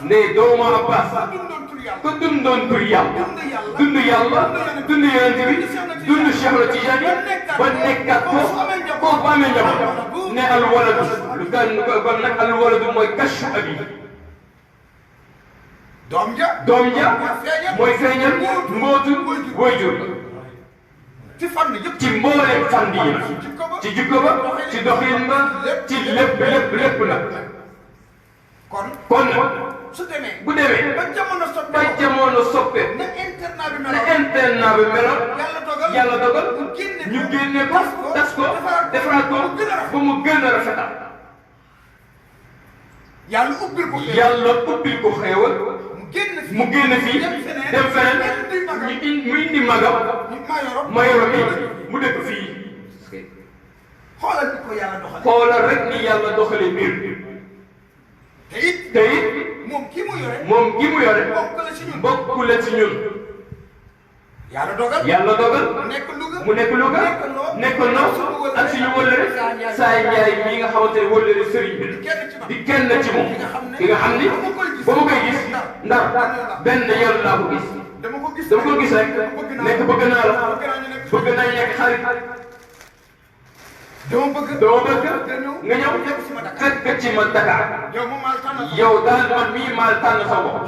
ne doomu Abbas ko dundoon tur yàlla dund dund yonent bi dund Cheikh la Tijaani ba nekkat ko kooku amee njaboot ne al waladu lu kon nag al waladu mooy kashu abi doom ja mooy feeñal mbootu waajur ci mbooleem fànn yi nag ci jikko ba ci doxin ba ci lépp nag kon bu demee ba jamono soppe na internat bi meloon yàlla dogal ñu génne ko tas ko defaraat ko ba mu gën a rafetal yàlla ubbil ko xéewal mu génn fii dem feneen mu indi magam ma yoro mi mu dëkk fii xoolal rek ni yàlla doxale mbir te it moom ki mu yore bokk la ci ñun yàlla dogal mu nekk Louga nekk Noo ak suñu wëllëre saa njaay mii nga xamante ne wëllëre sëriñ bi di kenn ci moom ki nga xam ni ba ma koy gis ndax benn yoon laa ko gis dama ko gis rek nekk bëgg naa la bëgg nañ nekk xarit dama bëgg nga ñëw fekk ci ma Dakar yow daal man mii maal tànn sa bopp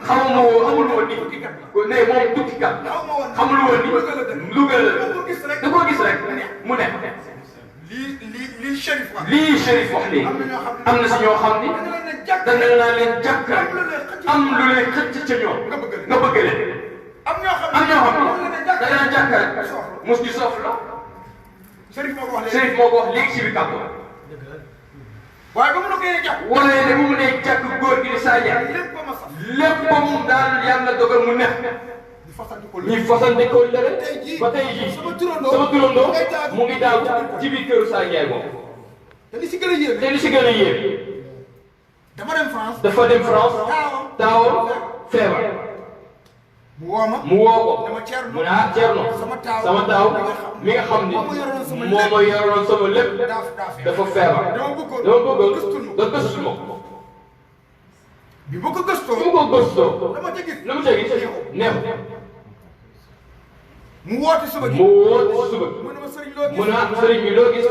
xamuma woo amul woon ni ne moom tukkikat xamul woon ni Louga la da ko gis rek mu ne lii Chérif wax léegi am na si ñoo xam ni da nga naa leen jàkk rek am lu lay xëcc ca ñoom nga bëgg leen am ñoo xam ni da nga naan jàkk rek mos di soof la Chérif moo ko wax léegi si bi kàpp waaye ba mu ne jàkk wala de bu mu ne jàkk góor gi di saa jaay léppam daal yàlla dogal mu neex ñi fasante ko lëre ba tey jii sama turandoo mu ngi daaw ci biir këru saa jaay moom te li si gën a yéeme dafa dem France taawam feebar mu woo ko mu ne ah Thierno sama taaw mi nga xam ni moo ma yoroon sama lépp dafa feebar dama bëggoon nga gëstu ma bi ma ko gëstoo la ma ca gis neexu mu woote suba gi mu ne sëriñ bi loo gis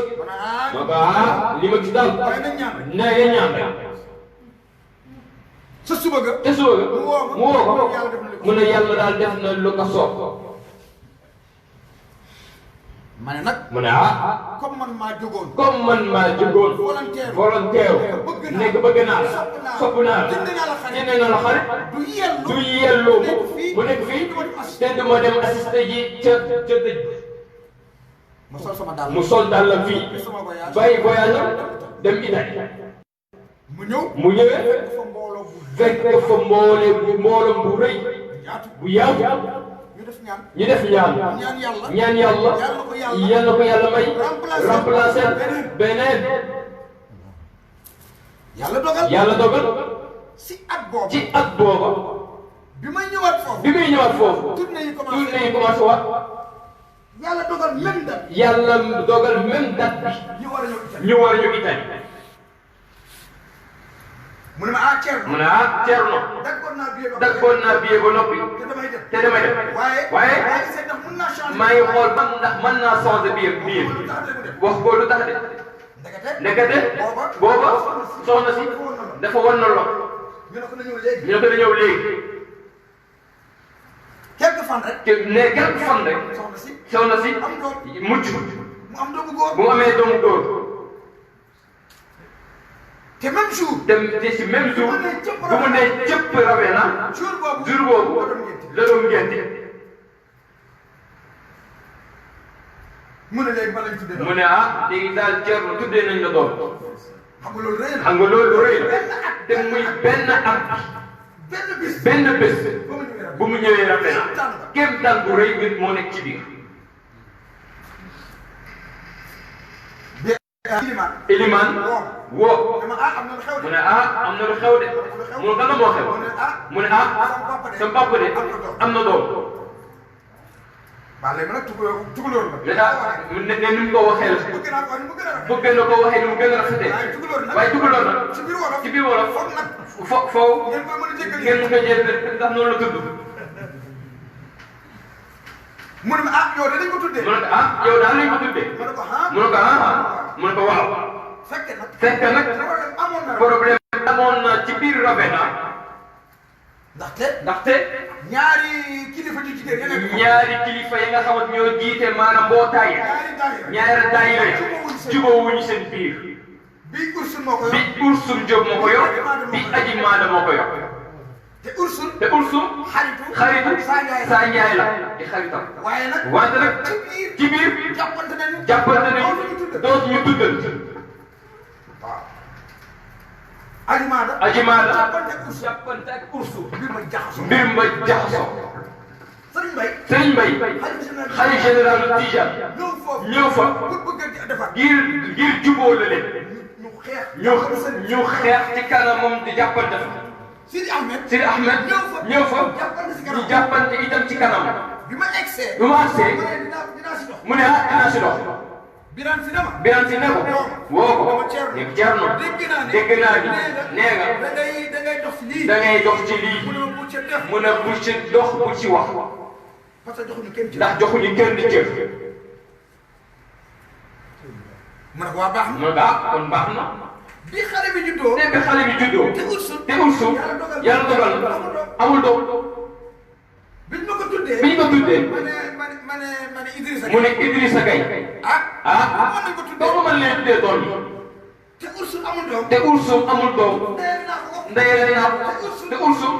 ma ko ah li ma gis daal nee nga ñaan rek te suba ga mu woo ko mu ne yàlla daal def na lu ko soob ma ne nag mu ne ah comme man maa jógoon volontaire nekk bëgg naa la sopp naa la jënd naa la xarit du yelloo mu nekk fii te du ma dem assisté ji ca dëj mu sol daal la fii bàyyi voyage dem Italie mu ñëwee fekk fa mbooloo bu rëy bu yaatu ñu def ñaan yàlla yal na ko yàlla may remplacer beneen yàlla dogal ci at booba bi muy ñëwaat foofu tournée yi commencé waat yàlla dogal même date bi ñu war a ñëw Italie mu ne ah Thierno daggoon naa billet ba noppi te damay def waaye maa ngi xool ndax mën naa changer billet bi wax ko lu tax de ndekete booba soxna si dafa wan na lool ñu ne ko na ñëw léegi quelques fan rek soxna si mucc bu mu amee doomu góor te si même jour bu mu ne cëpp rawee na jour boobu la doon ngénte mu ne ah léegi daal Thierno tuddee nañ la doom xam nga loolu rëy la te muy benn at benn bés bu mu ñëwee rawee na kéem dal bu rëy bi moo nekk ci biir Eliman woo mu ne ah am na lu xew de mu ne lan moo xew mu ne ah sama papa de am na doom ne ni mu ko waxee la bëgg na ko waxee ni mu gën a rafetee waaye tukulóor nag ci biir wolof foofu ngeen mën a jël ndax noonu la tudd mu ne ah yow dañ ko tuddee mu ne ah yow daal lañ ko tuddee mu ne ko mu ne ko waaw fekk nag problème amoon na ci biir Ravenna ndaxte ñaari kilifa yi nga xamante ñoo jiite maanaam mbootaay ñaari daayira jubóowuñu seen biir bi Ursum Diop moo ko yor bi Aji Maada moo ko yor te Ursum xaritu Saa Njaay la di xaritam wante nag ci biir jàppante nañu dootuñu tuddal Aji Maada jàppante ak Ursum mbir ma jaxasoo Sëriñ Mbay xalifa général Tijaan ñëw fa ngir jubóo la leen ñu xeex ci kanamam di jàppante fa Sidi Ahmed ñëw fa ñu jàppante itam ci kanam bi ma agsee mu ne ah dinaa si dox Birane si ne ko woo ko ne Thierno dégg naa ni nee nga da ngay dox ci lii mu ne bu ci dox bu ci wax ndax joxuñu kenn di jëf mu ne ko waa baax na mu ne ko ah kon baax na bi xale bi juddoo te Ursum yàlla dogal amul doom biñ ko tuddee mu ne Idrissa Gueye ah doomu man leen tuddee doom yi te Ursum amul doom ndeyale naa te Ursum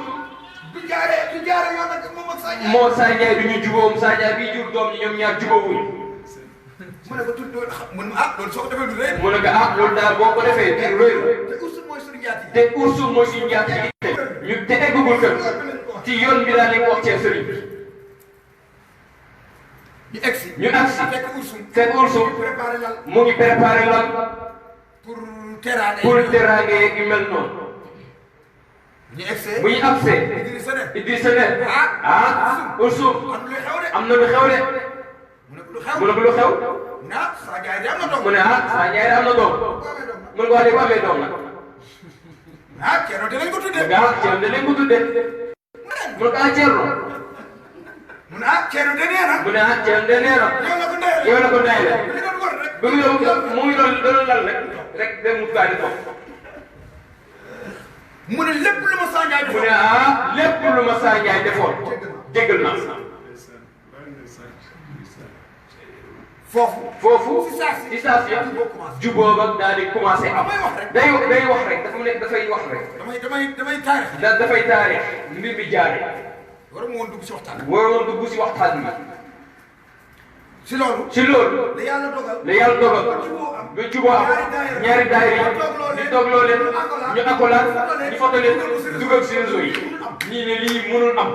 moo Sa Ndiaye du ñu jubóom Sa Ndiaye bii jur doom ñi ñoom ñaar jubóowuñu mu ne ko ah loolu daal boo ko defee te rëy la te Ursum mooy suñu njaat ñu te eggagul kër ci yoon bi daal di wax ci sëriñ bi ñu agsi fekk Ursum mu ngi préparé lal pour teraange yu mel noonu bu ñu agsee Idrissa ne ah Ursum am na lu xew de mu ne ko lu xew mu ne ah Sa Ndiaye de am na doom mu ne ko wax de bu amee doom nag Thierno de lañ ko tuddee mu ne ko Thierno mu ne Thierno de nee na yow la ko ndey la bu mu ngi doon lal rek dem mu gaari toog mu ne lépp lu ma Sa Ndiaye defoon mu ne lépp lu ma Sa Ndiaye defoon jéggal naa foofu si saa si jubóo ba daal di commencé am day wax rek dafa nekk dafay wax rek dafay taarix mbir bi jaaree waroon dugg si waxtaan bi si loolu la yàlla dogal ba jubóo am ñaari daayira yi di togloo leen ñu akolaat ñu foto leen dugal si réseau yi ñii ne lii mënul am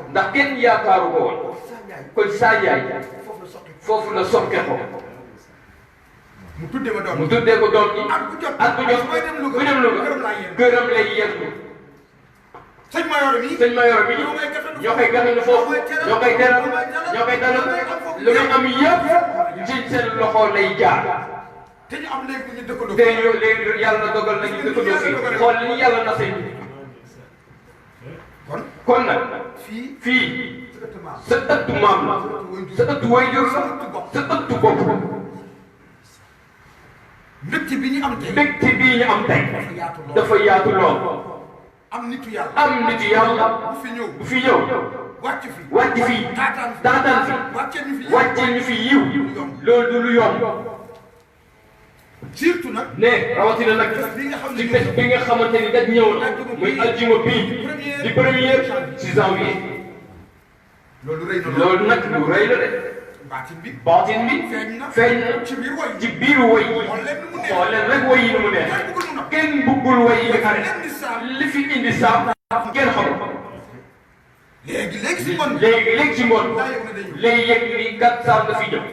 ndax kenn yaakaaru ko woon kon Sa Ndiaye foofu la sokke ko mu tuddee ko doom ji at bu jot bu dem Louga gërëm lay yegg sëñ Mayoro bi ñoo koy gàttal foofu ñoo koy teral ñoo koy dalal lu muy am yëpp ci seen loxo lay jaar te léegi yàlla dogal nañu dëkkandoo fii xool li yàlla na sëñ kon nag fii sa ëttu maam la sa ëttu waajur la sa ëttu bopp mbégte bi ñu am tey dafa yaatu lool am nitu yàlla bu fi ñëw wàcc fii taataan fi wàccee ñu fi yiw loolu du lu yomb surtout nag ne rawatina nag ci bés bi nga xamante ni daj ñëw na muy aljuma bii di premier ci janvier loolu nag lu rëy la de baatin bi feeñ na ci biir woy yi xool leen rek woy yi nu mu neex kenn bëggul woy yi nga xam li fi indi saam kenn xamul léegi ci ngoon léegi yëg ni kat saam nga fi ñëw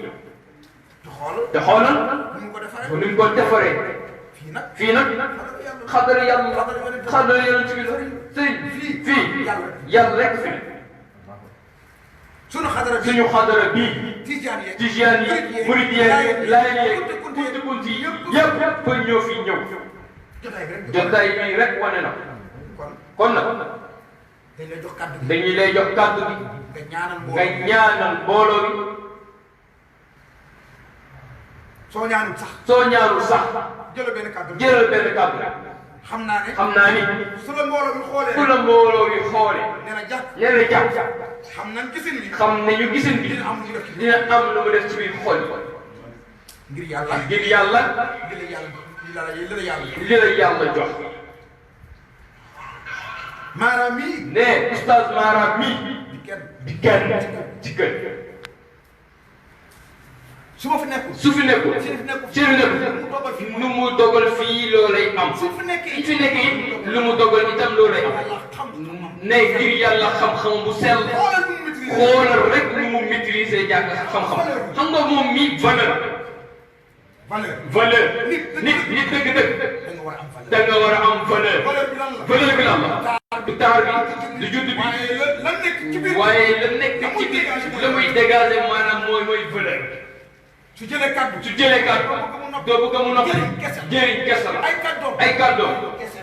te xoolal ni mu ko defaree fii nag xadara yonent bi la sëñ fii yàlla rek fi suñu xadara bii tijaan yi murid yi laay yi kunti kunti yëpp ba ñoo fi ñëw jotaay bi rek wane na kon nag dañuy lay jox kàddu bi nga ñaanal mbooloo bi soo ñaanul sax jëlal benn kàddu xam naa ni su la mbooloo bi xoole nee na jàpp xam nañu gisin bi dina am lu mu def ci biir xol ngir yàlla li la yàlla jox Mara mi ne oustaz Mara mi di kenn ci kër su fi nekkul nu mu dogal fii loolay am su fi nekkee lu mu dogal itam loolay am ne ngir yàlla xam-xam bu sell xoolal rek nu mu maîtriser jàng xam-xam xam nga moom mii valeur nit dëgg-dëgg da nga war a am valeur bi lan la du taar bi du judd bi waaye la nekk ci biir la muy dégager maanaam mooy valeur su jëlee kàddu doo bëgg a mun a jëriñ kese la ay kàddoom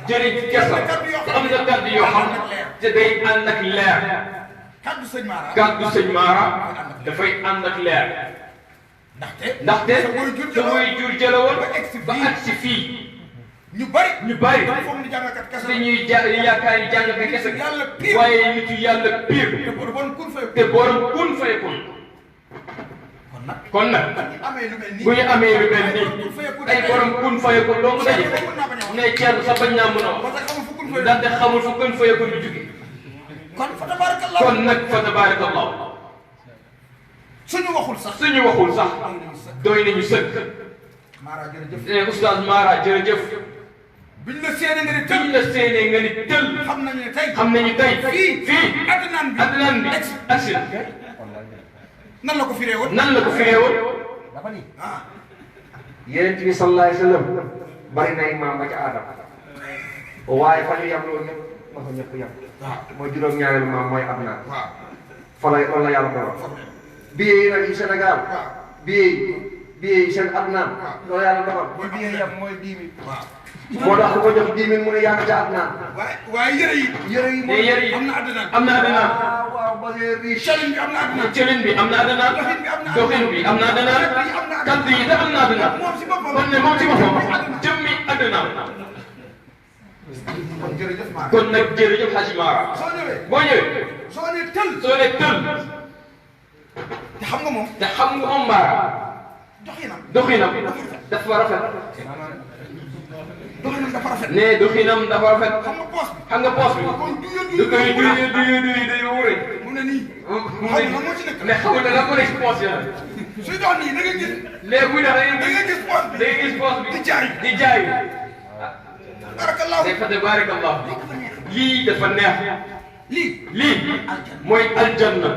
jëriñ kese la am na kàddu yoo xam te day ànd ak leer kàddu sëñ Mara dafay ànd ak leer ndaxte sa way jur jëlawoon ba agsi fii ñu bari dañuy yaakaar ni jàngkat kese waaye nitu yàlla pire te borom kun fayakun kon nag bu ñu amee lu mel nii ay borom kun fayakun dong daje ne Thierno sa bañ naa mën a wax ndaxte xamul fu kun fayakun bi jóge kon fa tabarakallah kon nag fa tabarakallah suñu waxul sax doy nañu sëkk Mara jërëjëf oustaz Mara jërëjëf biñ la séenee nga ni tël biñ la séenee nga ni tël xam nañu tey fii Adnan bi agsi nan la ko firee woon dafa ni Yonent bi sallallahu alayhi wa sallam bari na imaam ba ca Adam waaye fa ñu yam loolu ñëpp ma ko ñëpp yam mooy juróom-ñaareelu maam mooy Adnan fa la loolu la yàlla doon billet yi nag yi Sénégal billet yi seen Adnan loolu yàlla doon mooy billet yam mooy 10 000 moo tax ku ko jox 10 000 mu ne yaa ngi ca Adnan waaye yëre yi am na Adnan waaw ba léegi cëlin bi am na Adnan cëlin bi am na Adnan doxin bi am na Adnan kaddu yi da am na Adnan kon ne moom ci boppam jëmmi Adnan kon nag jërëjëf Hadji Mara boo ñëwee soo ne tël soo ne tël te xam nga moom Mara doxinam dafa rafet doxinam dafa rafet ne doxinam dafa rafet xam nga poos bi du koy duy wuure mu ne nii moo ci nekk ne xamul ne la ko nekk ci poos yi suy dox nii da nga gis léegi buy dox da nga gis poos bi da nga gis poos bi di jaay day fa tabarakallah lii dafa neex lii mooy aljanna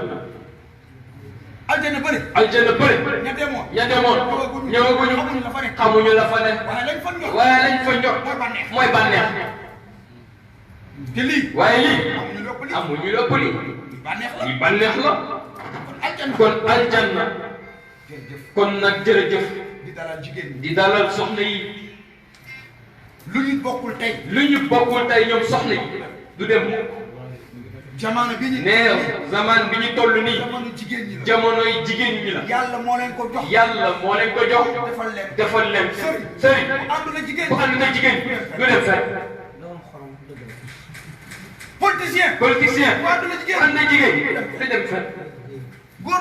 aljanna bëri ña demoon ñëwaguñu xamuñu la fa ne waaye lañ fa ñor mooy bànneex te lii waaye lii amuñu lépp lii lii bànneex la kon aljanna kon nag jërëjëf di dalal soxna yi lu ñu bokkul tey ñoom soxna yi du dem jamono bi ñu zaman bi ñu toll nii jamonoy jigéen ñi la yàlla moo leen ko jox defal leen sëriñ bu ànd na jigéen du dem fenn politicien bu ànd na jigéen du dem fenn góor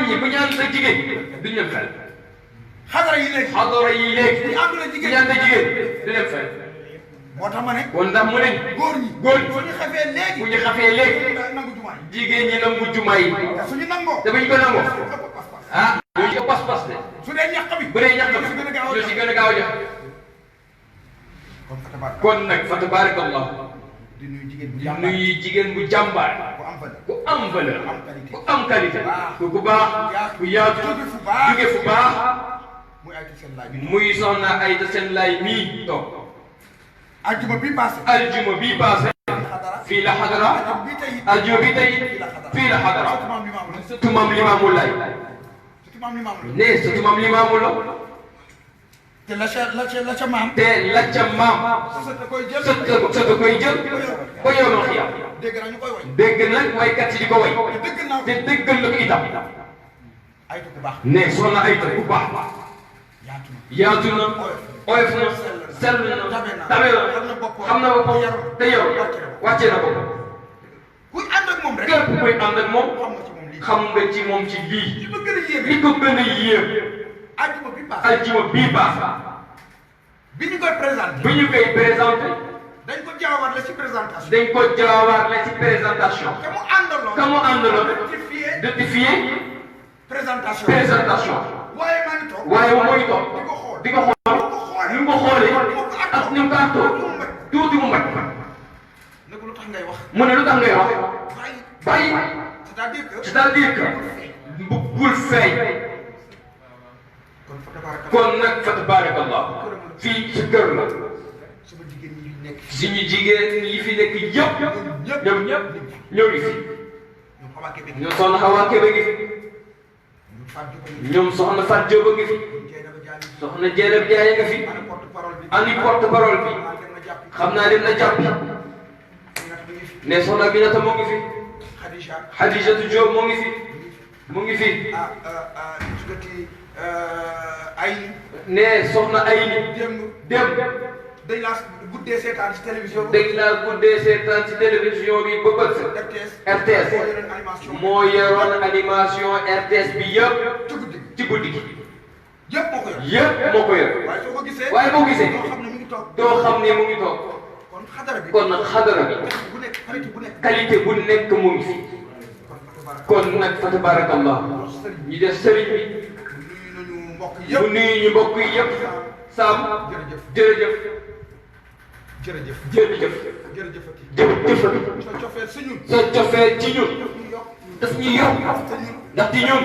ñi bu ñu ànd na jigéen duñ dem fenn xadara yi léegi bu ñu ànd na jigéen du dem fenn moo tax ma ne kon ndax mu ne góor ñi bu ñu xafee léegi jigéen ñi nangu jumaa yi suñu nangoo te buñ ko nangoo ah ñooñu ko pas-pas de su dee ñàkk bi bu dee ñàkk bi ñoo si gën a gaaw a joxe kon nag fa tabarakallah di nuyu jigéen bu jàmbaar ku am valeur ku am qualité ku baax ku yaatu jóge fu baax muy soxna Ayda Seen Laay mii toog aljuma bii passé fii la xadara aljuma bi tey fii la xadara surtout maam Limaamu Laay ne surtout maam Limaamu la te la ca maam sët koy jël ba yow ma xiyam dégg nag waykat yi di ko way te déggal na ko itam ne soxna Ayda ku baax yaatu na oyof na sell na tabe na xam na boppam te yow wàcce na boppam képp kuy ànd ak moom xam nga ci moom ci lii li ko gën a yéem aljuma bii baax bi ñu koy présenté dañ ko jaawaat la ci présentation ka mu àndaloon rectifié présentation waaye moo ngi toog di ko xool ni mu ko xoolee ak ni mu ko àttoo tuuti mu mat mu ne lu tax ngay wax bàyyi c'est-à-dire que bul feeñ kon nag fa tabarakallah fii ci kër la suñu jigéen yi fi nekk yëpp ñoom ñëpp ñoo ngi fi ñoom soxna Hawa Kébé ngi fi ñoom soxna Fatou Diop ngi fi soxna Jeynab Ndiaye nga fi ani porte parole bi xam naa dem na jàpp ne soxna Binata moo ngi fi Khadijatu Diop moo ngi fi ay ne soxna ay dem dañ laa guddee seetaan ci télévision bi ba bët RTS moo yoroon animation RTS bi yëpp ci guddi gi yëpp moo ko yor yëpp moo ko yor waaye soo ko gisee waaye boo gisee doo xam ne mi ngi toog doo xam ne mu ngi toog kon xadara bi kon nag xadara bi bu nekk qualité bu nekk qualité bu nekk mu ngi fi kon nag fa tabarakallah ñi def sëriñ bi nuyu nañu mbokk mu yëpp nuyu ñu mbokk yi yëpp Sam jërëjëf jërëjëf jërëjëf jërëjëfati jërëjëfati sa cofeel si ñun sa cofee ci ñun daf ñuy yokk ndax ci ñun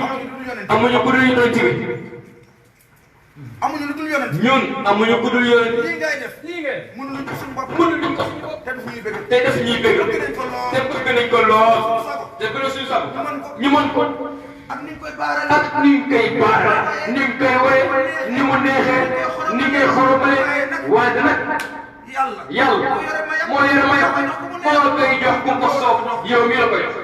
amuñu ku dul yonent bi amuñu lu dul yonent ñun amuñu ku dul yonent bi lii ngay def lii ngay mënuñu ko suñu bopp mënuñu ko suñu bopp te daf ñuy bëgg te def ñuy bëgg te bëgg nañ ko lool te bëgg na suñu sago ñu mën ko ak ni ñu koy baarale ak ni ñu koy baarale ni ñu koy woye ni mu neexee ni ngay xoromale waaye nag yàlla moo yore ma yow moo koy jox ku ko soob yow mi la ko jox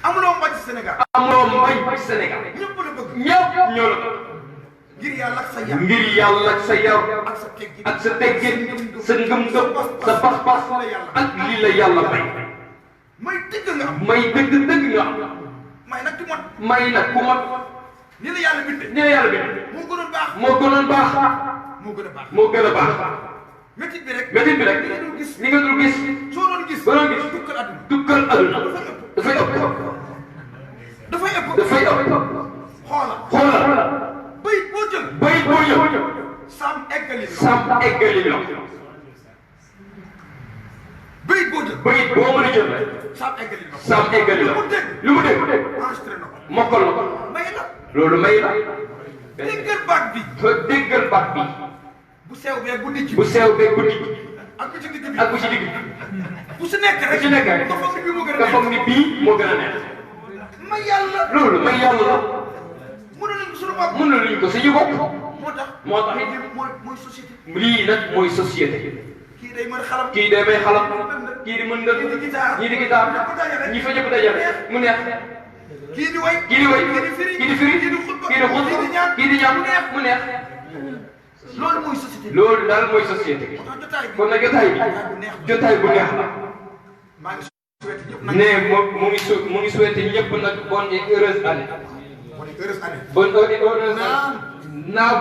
amuloo mbañ ci Sénégal amuloo mbañ ci Sénégal ñëpp la bëgg ñëpp ñoo la bëgg ngir yàlla ak sa yar ngir yàlla ak sa yar ak sa teggin ak sa teggin sa ngëm-ngëm sa pas-pas ak lii la yàlla may may dëgg nga am may dëgg nga am may nag di mot may nag ku mat ni la yàlla bindee ni la yàlla bindee moo gënoon baax moo gënoon baax moo gën a baax moo gën a baax métit bi rek métit bi rek li nga dul gis li nga dul gis soo doon gis ba doon gis dukkal àdduna dukkal aduna dafay ëpp dafay ëpp dafay ëpp xoolal bayit boo jël bayit boo jël Sam eggali la Sam eggali la bayit boo jël bayit boo mën a jël rek Sam eggali la Sam eggali la lu mu dégg enregistré na ko mokkal na ko may la loolu may la déggal baat bi déggal baat bi bu sew bee bu dijj bu sew bee bu dijj ak bu ci digg bi ak bu ci digg bu si nekk rek bu ci nekk rek nga foog ni bii moo gën a nga foog ni bii moo gën a neex may yàlla loolu may yàlla la mënu nañ ko suñu bopp mën na luñ ko suñu bopp moo tax mooy société lii nag mooy société kii day mën xalam kii day may xalam kii di mën ndënd ñii di gitaar ñi fa ñëpp dajale mu neex kii di way kii di way kii di firi kii di xutba kii di xutba kii di ñaan mu neex loolu mooy société loolu daal mooy société bi kon nag jotaay bu neex la maa ngi souhaité ñëpp nag ne mu ngi souhaité ñëpp nag bonne et heureuse année bonne heureuse année bonne heureuse année naam